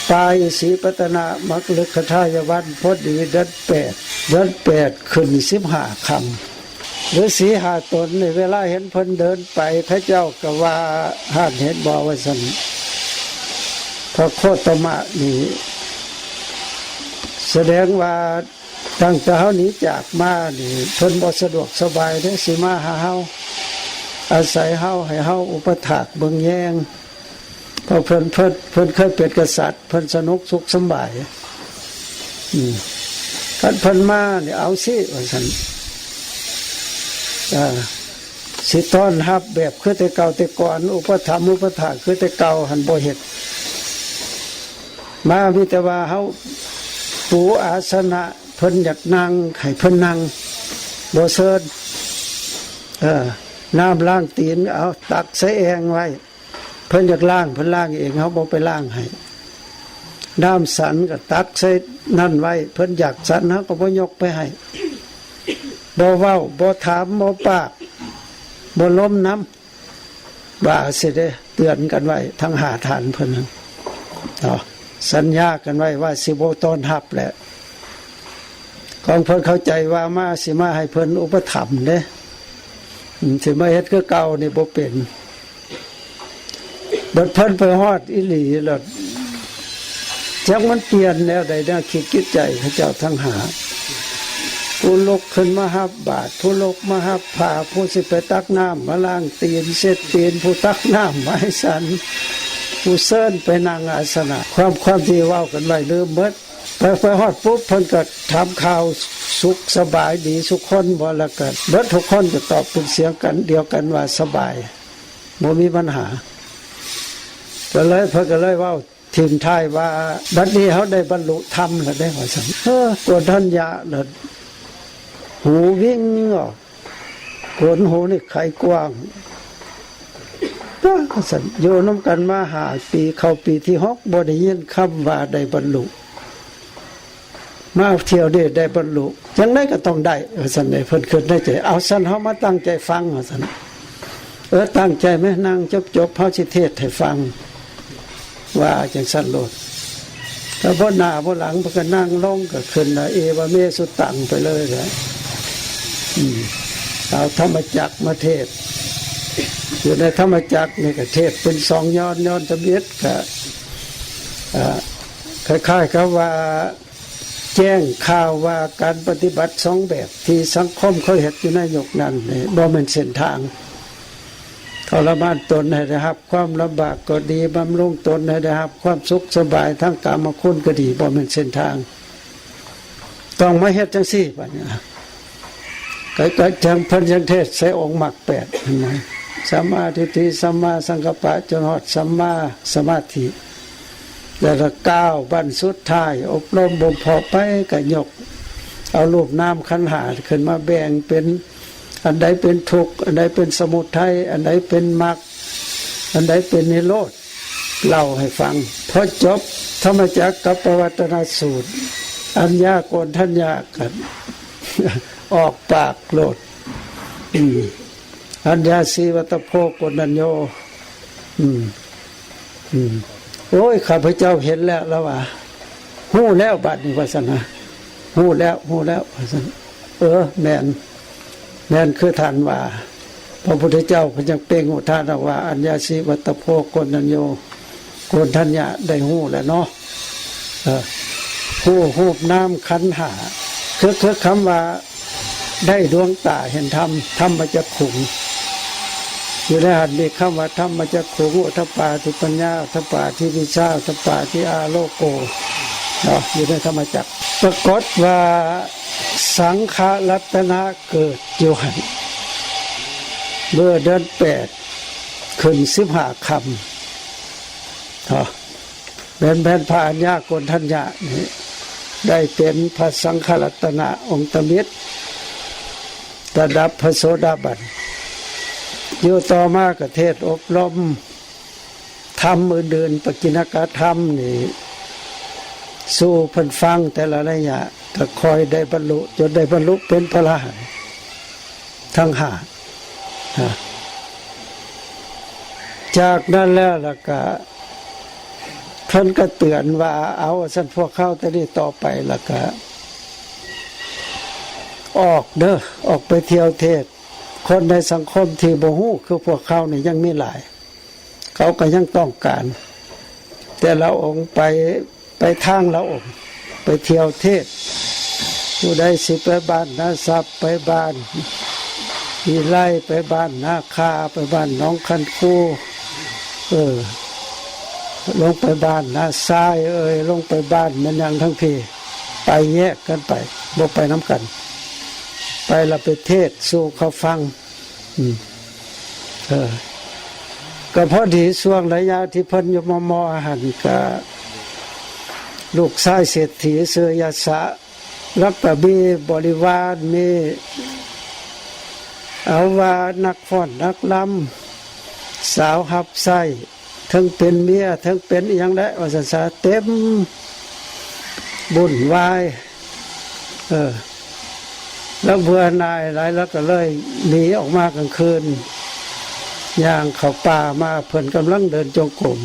ປາຍສີພັດຕະນະ ມັກລຶກຂະທາຍະວັນ ພໍດີເດືອນແປດ, ເດືອນແປດຂຶ້ນສິບຫ້າຄ່ຳ. ລາວສີຫ້າຕົນນີ້ ເວລາເຫັນເພິ່ນເດີນໄປ ເຂົາເຈົ້າກໍວ່າ ຫັ້ນເຫັນບໍ່ ວ່າຊັ້ນ, ພະໂຄຕມະນີ້ ສະແດງວ່າ ຕັ້ງແຕ່ເຮົາໜີຈາກມານີ້ ເພິ່ນບໍ່ສະດວກສະບາຍເດ້ ຊິມາຫາເຮົາ, ອາໄສເຮົາ ໃຫ້ເຮົາອຸປະຖາກເບິ່ງແຍງ, ເພາະເພິ່ນ ເພິ່ນ ເພິ່ນເຄີຍເປັນກະສັດ, ເພິ່ນສະໜຸກສຸກສຳບາຍ. ອືມ ຄັນເພິ່ນມານີ້ ເອົາຊິ ວ່າຊັ້ນ, ເອີ ຊິຕ້ອນຮັບແບບຄືແຕ່ເກົ່າແຕ່ກ່ອນ, ອຸປະຖຳອຸປະຖາກຄືແຕ່ເກົ່າຫັ້ນບໍ່ເຮັດ. ມາມີແຕ່ວ່າເຮົາປູອາສະນະ ເພິ່ນຢາກນັ່ງໃຫ້ເພິ່ນນັ່ງ, ບໍ່ເຊີນ. ເອີ ນ້ຳລ້າງຕີນ ເອົາຕັກໃສ່ແອ່ງໄວ້, ເພິ່ນຢາກລ້າງ ເພິ່ນລ້າງເອງ, ເຮົາບໍ່ໄປລ້າງໃຫ້. ນ້ຳສັນກໍຕັກໃສ່ນັ້ນໄວ້, ເພິ່ນຢາກສັນ ເຮົາກໍບໍ່ຍົກໄປໃຫ້. ບໍ່ເວົ້າ ບໍ່ຖາມ ບໍ່ປາກ ບໍ່ລົມນຳ. ວ່າຊິໄດ້ເຕືອນກັນໄວ້ທັງຫ້າທ່ານເພິ່ນນັ້ນເນາະ, ສັນຍາກັນໄວ້ວ່າຊິບໍ່ຕ້ອນຮັບແຫຼະ. ຂອງເພິ່ນເຂົ້າໃຈວ່າມາ ຊິມາໃຫ້ເພິ່ນອຸປະຖຳເດ້, ອືມ ຊິມາເຮັດຄືເກົ່ານີ້ບໍ່ເປັນ. ບັດເພິ່ນໄປຮອດອີ່ຫຼີແລ້ວ ຈັກມັນປ່ຽນແນວໃດ ແນວຄິດຈິດໃຈເຂົາເຈົ້າທັງຫ້າ, ຜູ້ລຸກຂຶ້ນມາຮັບບາດ, ຜູ້ລຸກມາຮັບຜ້າ, ຜູ້ຊິໄປຕັກນ້ຳມາລ້າງຕີນເຊັດຕີນ, ຜູ້ຕັກນ້ຳມາໃຫ້ສັນ, ຜູ້ເຊີນໄປນັ່ງອາສະນະ, ຄວາມ ຄວາມທີ່ເວົ້າກັນໄວ້ລືມໝົດ. ໄປ ໄປຮອດປຸບ ເພິ່ນກໍຖາມຂ່າວສຸກສະບາຍດີສຸຄົນບໍ່, ແລ້ວກໍເບິດທຸກຄົນກໍຕອບເປັນສຽງກັນ ດຽວກັນວ່າສະບາຍ, ບໍ່ມີບັນຫາ. ກໍເລີຍ ເພິ່ນກໍເລີຍເວົ້າ ຖິ້ມທ້າຍວ່າ ບັດນີ້ເຮົາໄດ້ບັນລຸທຳແລ້ວເດ້ ວ່າຊັ້ນ. ເອີ ໂກນທັນຍະລະຫູວິງອອກ, ໂກນຫູນີ້ໄຂກວ້າງ. ວ່າຊັ້ນ ຢູ່ນຳກັນມາຫ້າປີ ເຂົ້າປີທີຫົກ ບໍ່ໄດ້ຍິນຄຳວ່າໄດ້ບັນລຸ. ມາທ່ຽວນີ້ໄດ້ບັນລຸ ຈັ່ງໃດກໍຕ້ອງໄດ້ ວ່າຊັ້ນເດ້. ເພິ່ນຄິດໃນໃຈ ເອົາ ຊັ້ນເຮົາມາຕັ້ງໃຈຟັງ ວ່າຊັ້ນ. ເອີ ຕັ້ງໃຈແມ້ ນັ່ງຈົບໆ ເຮົາຊິເທດໃຫ້ຟັງ ວ່າຈັ່ງຊັ້ນໂລດ. ແລ້ວບໍ່ໜ້າບໍ່ຫຼັງ ເພິ່ນກໍນັ່ງລົງ ກໍຂຶ້ນວ່າ ເອວະເມສຸຕັງ ໄປເລີຍແຫຼະ. ອືມ ເອົາທຳມະຈັກມາເທດ ຢູ່ໃນທຳມະຈັກນີ້ກໍເທດເປັນສອງຍອດ, ຍອດທຳອິດກໍ ເອີ ຄ້າຍໆກັບວ່າ ແຈ້ງຂ່າວວ່າການປະຕິບັດສອງແບບທີ່ສັງຄົມເຄີຍເຮັດຢູ່ໃນຍຸກນັ້ນນີ້ ບໍ່ແມ່ນເສັ້ນທາງ. ທ ທໍລະມານຕົນໃຫ້ໄດ້ຮັບຄວາມລຳບາກກໍດີ, ບຳລຸງຕົນໃຫ້ໄດ້ຮັບຄວາມສຸກສະບາຍທາງກາມະຄຸນກໍດີ, ບໍ່ແມ່ນເສັ້ນທາງ. ຕ້ອງມາເຮັດຈັ່ງຊີ້ບັດນີ້ນະ. ກໍ ກໍຈັ່ງເພິ່ນຈັ່ງເທດໃສ່ອົງມັກແປດ ເຫັນບໍ່? ສຳມາທິດຖິ, ສຳມາສັງກັບປະ, ຈົນຮອດສຳມາສະມາທິ. ແລ້ວກໍກ້າວບັ້ນສຸດທ້າຍ ອົບຮົມບົ່ມເພາະໄປ ກໍຍົກເອົາຮູບນາມຂັນຫ້າຂຶ້ນມາແບ່ງເປັນ ອັນໃດເປັນທຸກ, ອັນໃດເປັນສະມຸໄທ, ອັນໃດເປັນມັກ, ອັນໃດເປັນນິໂຣດ, ເລົ່າໃຫ້ຟັງ. ພໍຈົບທຳມະຈັກກັບປະວັດຕະນະສູດ, ອັນຍາໂກນທັນຍະກໍອອກປາກໂລດ. ອືມ ອັນຍາສີວັດຕະໂພໂກນທັນໂຍ. ອືມ ອືມ ໂອ້ຍ ຂ້າພະເຈົ້າເຫັນແລ້ວ ລາວວ່າ ຮູ້ແລ້ວບັດນີ້ ວ່າຊັ້ນນະ. ຮູ້ແລ້ວ ຮູ້ແລ້ວ ວ່າຊັ້ນ. ເອີ ແມ່ນ ແມ່ນຄືທ່ານວ່າ. ພະພຸດທະເຈົ້າເພິ່ນຍັງເປັ່ງອຸທານອອກວ່າ ອັນຍາສີວັດຕະໂພໂກນທັນໂຍ ໂກນທັນຍະໄດ້ຮູ້ແລ້ວເນາະ. ເອີ ຮູ້ຮູບນາມຂັນຫ້າ ຄື ຄືຄຳວ່າ ໄດ້ດວງຕາເຫັນທຳ ທຳມະຈັກຂຸງ. ຢູ່ໃນຫັ້ນມີຄຳວ່າ ທຳມະຈັກຂຸງ ອຸດທະປາທິປັນຍາ ອຸດທະປາທິວິຊາ ອຸດທະປາທິອາໂລໂກ ເນາະ ຢູ່ໃນທຳມະຈັກ. ປາກົດວ່າສັງຄະລັດຕະນະເກີດຢູ່ຫັ້ນ ເມື່ອເດືອນແປດ ຂຶ້ນສິບຫ້າຄ່ຳ ເນາະ. ແມ່ນ ແມ່ນພະອັນຍາໂກນທັນຍະນີ້ ໄດ້ເປັນພະສັງຄະລັດຕະນະອົງຕະມິດ ລະດັບພະໂສດາບັນ. ຢູ່ຕໍ່ມາກໍເທດອົບຮົມທຳອື່ນໆ ປະກິນນະກະທຳນີ້ ສູ່ເພິ່ນຟັງແຕ່ລະໄລຍະ ກໍຄ່ອຍໄດ້ບັນລຸ ຈົນໄດ້ບັນລຸເປັນພະລະຫັນທັງຫ້າ. ຈາກນັ້ນແລ້ວ ລະກະ ເພິ່ນກໍເຕືອນວ່າ ເອົາ ວ່າຊັ້ນ ພວກເຮົາແຕ່ນີ້ຕໍ່ໄປ ລະກະ ອອກເດີ ອອກໄປທ່ຽວເທດ. ຄົນໃນສັງຄົມທີ່ບໍ່ຮູ້ຄືພວກເຮົານີ້ຍັງມີຫຼາຍ ເຂົາກໍຍັງຕ້ອງການ ແຕ່ລະອົງໄປ ໄປທາງລະອົງ ໄປທ່ຽວເທດ. ຜູ້ໃດຊິໄປບ້ານນາຊັບ ໄປບ້ານວິໄລ ໄປບ້ານນາຄາ ໄປບ້ານໜອງຄັນຄູ ເອີ ລົງໄປບ້ານນາຊາຍເອີຍ ລົງໄປບ້ານແມ່ນຫຍັງທັງພີ ໄປແຍກກັນໄປ ບໍ່ໄປນຳກັນ. ໄປລະໄປເທດສູ່ເຂົາຟັງ. ອືມ ເອີ ກໍພໍດີຊ່ວງໄລຍະທີ່ເພິ່ນຢູ່ມໍ່ໆຫັ້ນ ກະລູກຊາຍເສດຖີ ຊື່ຍະສະ ລະກະມີບໍລິວານ ມີ ເອົາວ່ານັກຟ້ອນນັກລຳ ສາວຮັບໃຊ້ ເຖິງເປັນເມຍ ເຖິງເປັນອີ່ຫຍັງແຫຼະ ວ່າຊັ້ນຊະ ເຕັມ ວຸ້ນວາຍ. ເອີ ລາວເບື່ອໜ່າຍຫຼາຍ ລາວກໍເລີຍໜີອອກມາກາງຄືນ ຍ່າງເຂົ້າປ່າມາ ເພິ່ນກຳລັງເດີນຈົງກົມ.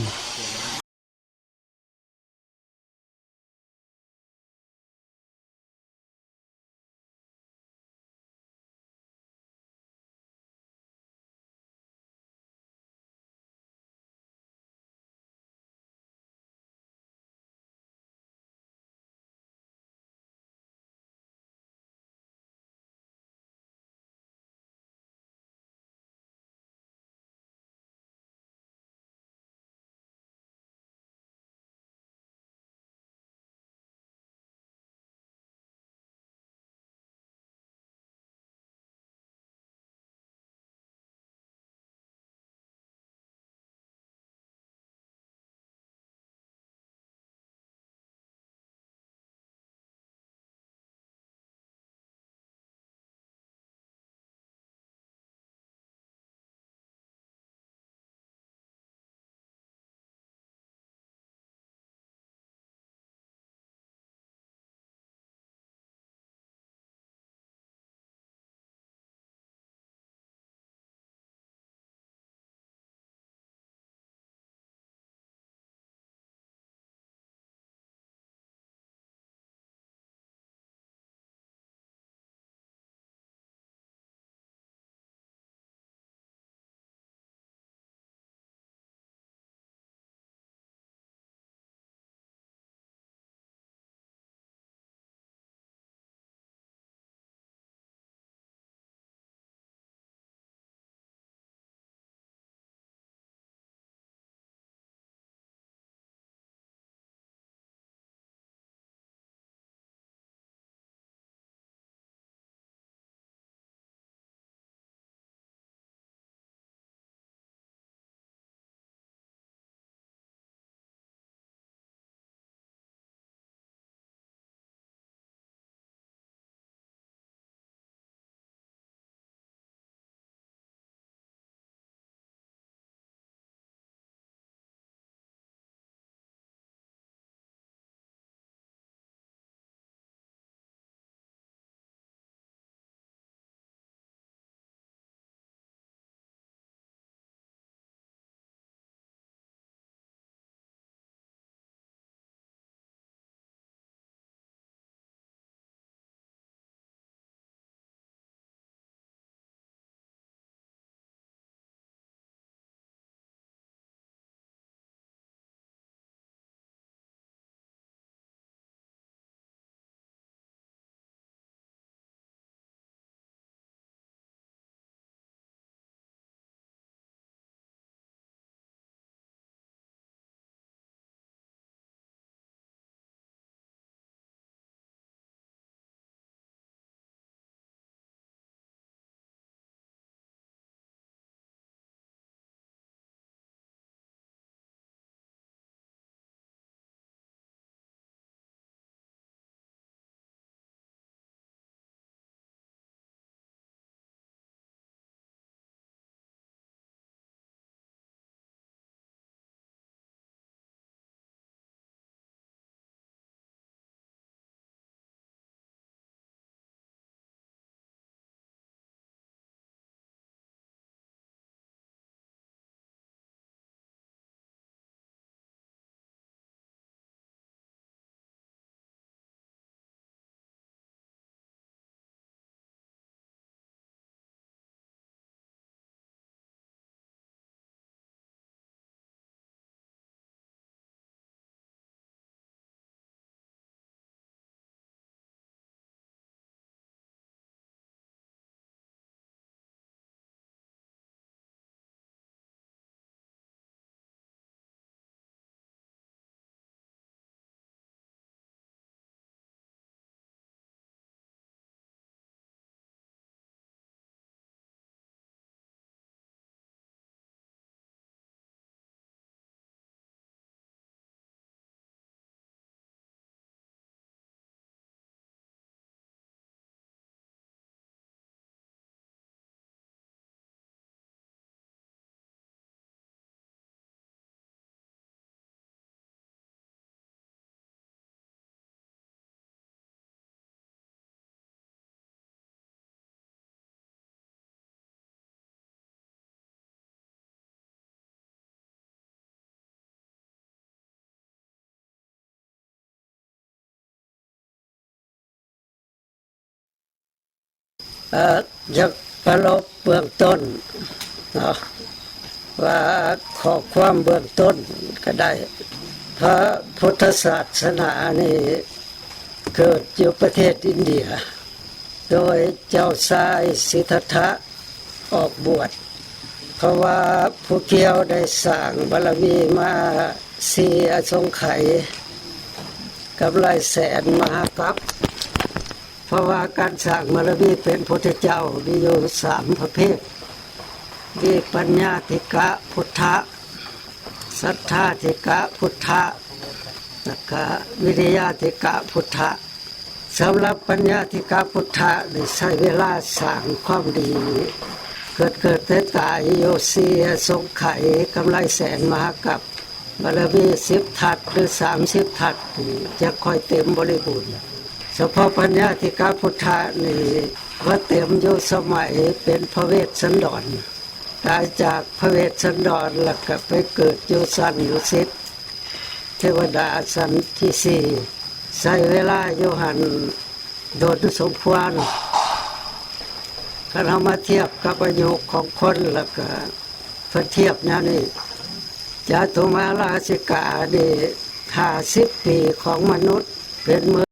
ເອີ ຢາກປະລົບເບື້ອງຕົ້ນເນາະ ວ່າຂໍ້ຄວາມເບື້ອງຕົ້ນກໍໄດ້ ພະພຸດທະສາສະໜານີ້ເກີດຢູ່ປະເທດອິນເດຍ ໂດຍເຈົ້າຊາຍສິດທັດຖະອອກບວດ ເພາະວ່າຜູ້ກ່ຽວໄດ້ສ້າງບາລະມີມາສີ່ອະສົງໄຂ ກຳໄລແສນມະຫາກັບ ເພາະວ່າການສ້າງບາລະມີເປັນພຸດທະເຈົ້າມີຢູ່ສາມປະເພດ ວິປັນຍາທິກະພຸດທະ ສັດທາທິກະພຸດທະ ແລະກະວິລິຍາທິກະພຸດທະ. ສຳລັບປັນຍາທິກະພຸດທະນີ້ໃຊ້ເວລາສ້າງຄວາມດີ ເກີດເກີດຕາຍຕາຍຢູ່ສີ່ອະສົງໄຂ ກຳໄລແສນມະຫາກັບ ບາລະມີສິບທັດ ຫຼື ສາມສິບທັດນີ້ຈະຄ່ອຍເຕັມບໍລິບູນ. ສະເພາະປັນຍາທິກະພຸດທະນີ້ມາເຕັມຢູ່ສະໄໝເປັນພະເວດສັນດອນ ຕາຍຈາກພະເວດສັນດອນ ແລ້ວກໍໄປເກີດຢູ່ຊັ້ນດຸສິດ ເທວະດາຊັ້ນທີສີ່ ໃຊ້ເວລາຢູ່ຫັ້ນດົນສົມຄວນ. ຄັນເຮົາມາທຽບກັບອາຍຸຂອງຄົນ ແລ້ວກໍເພິ່ນທຽບແນວນີ້ ຈາຕຸມາລາສິການີ້ຫ້າສິບປີຂອງມະນຸດ ເປັນເໝື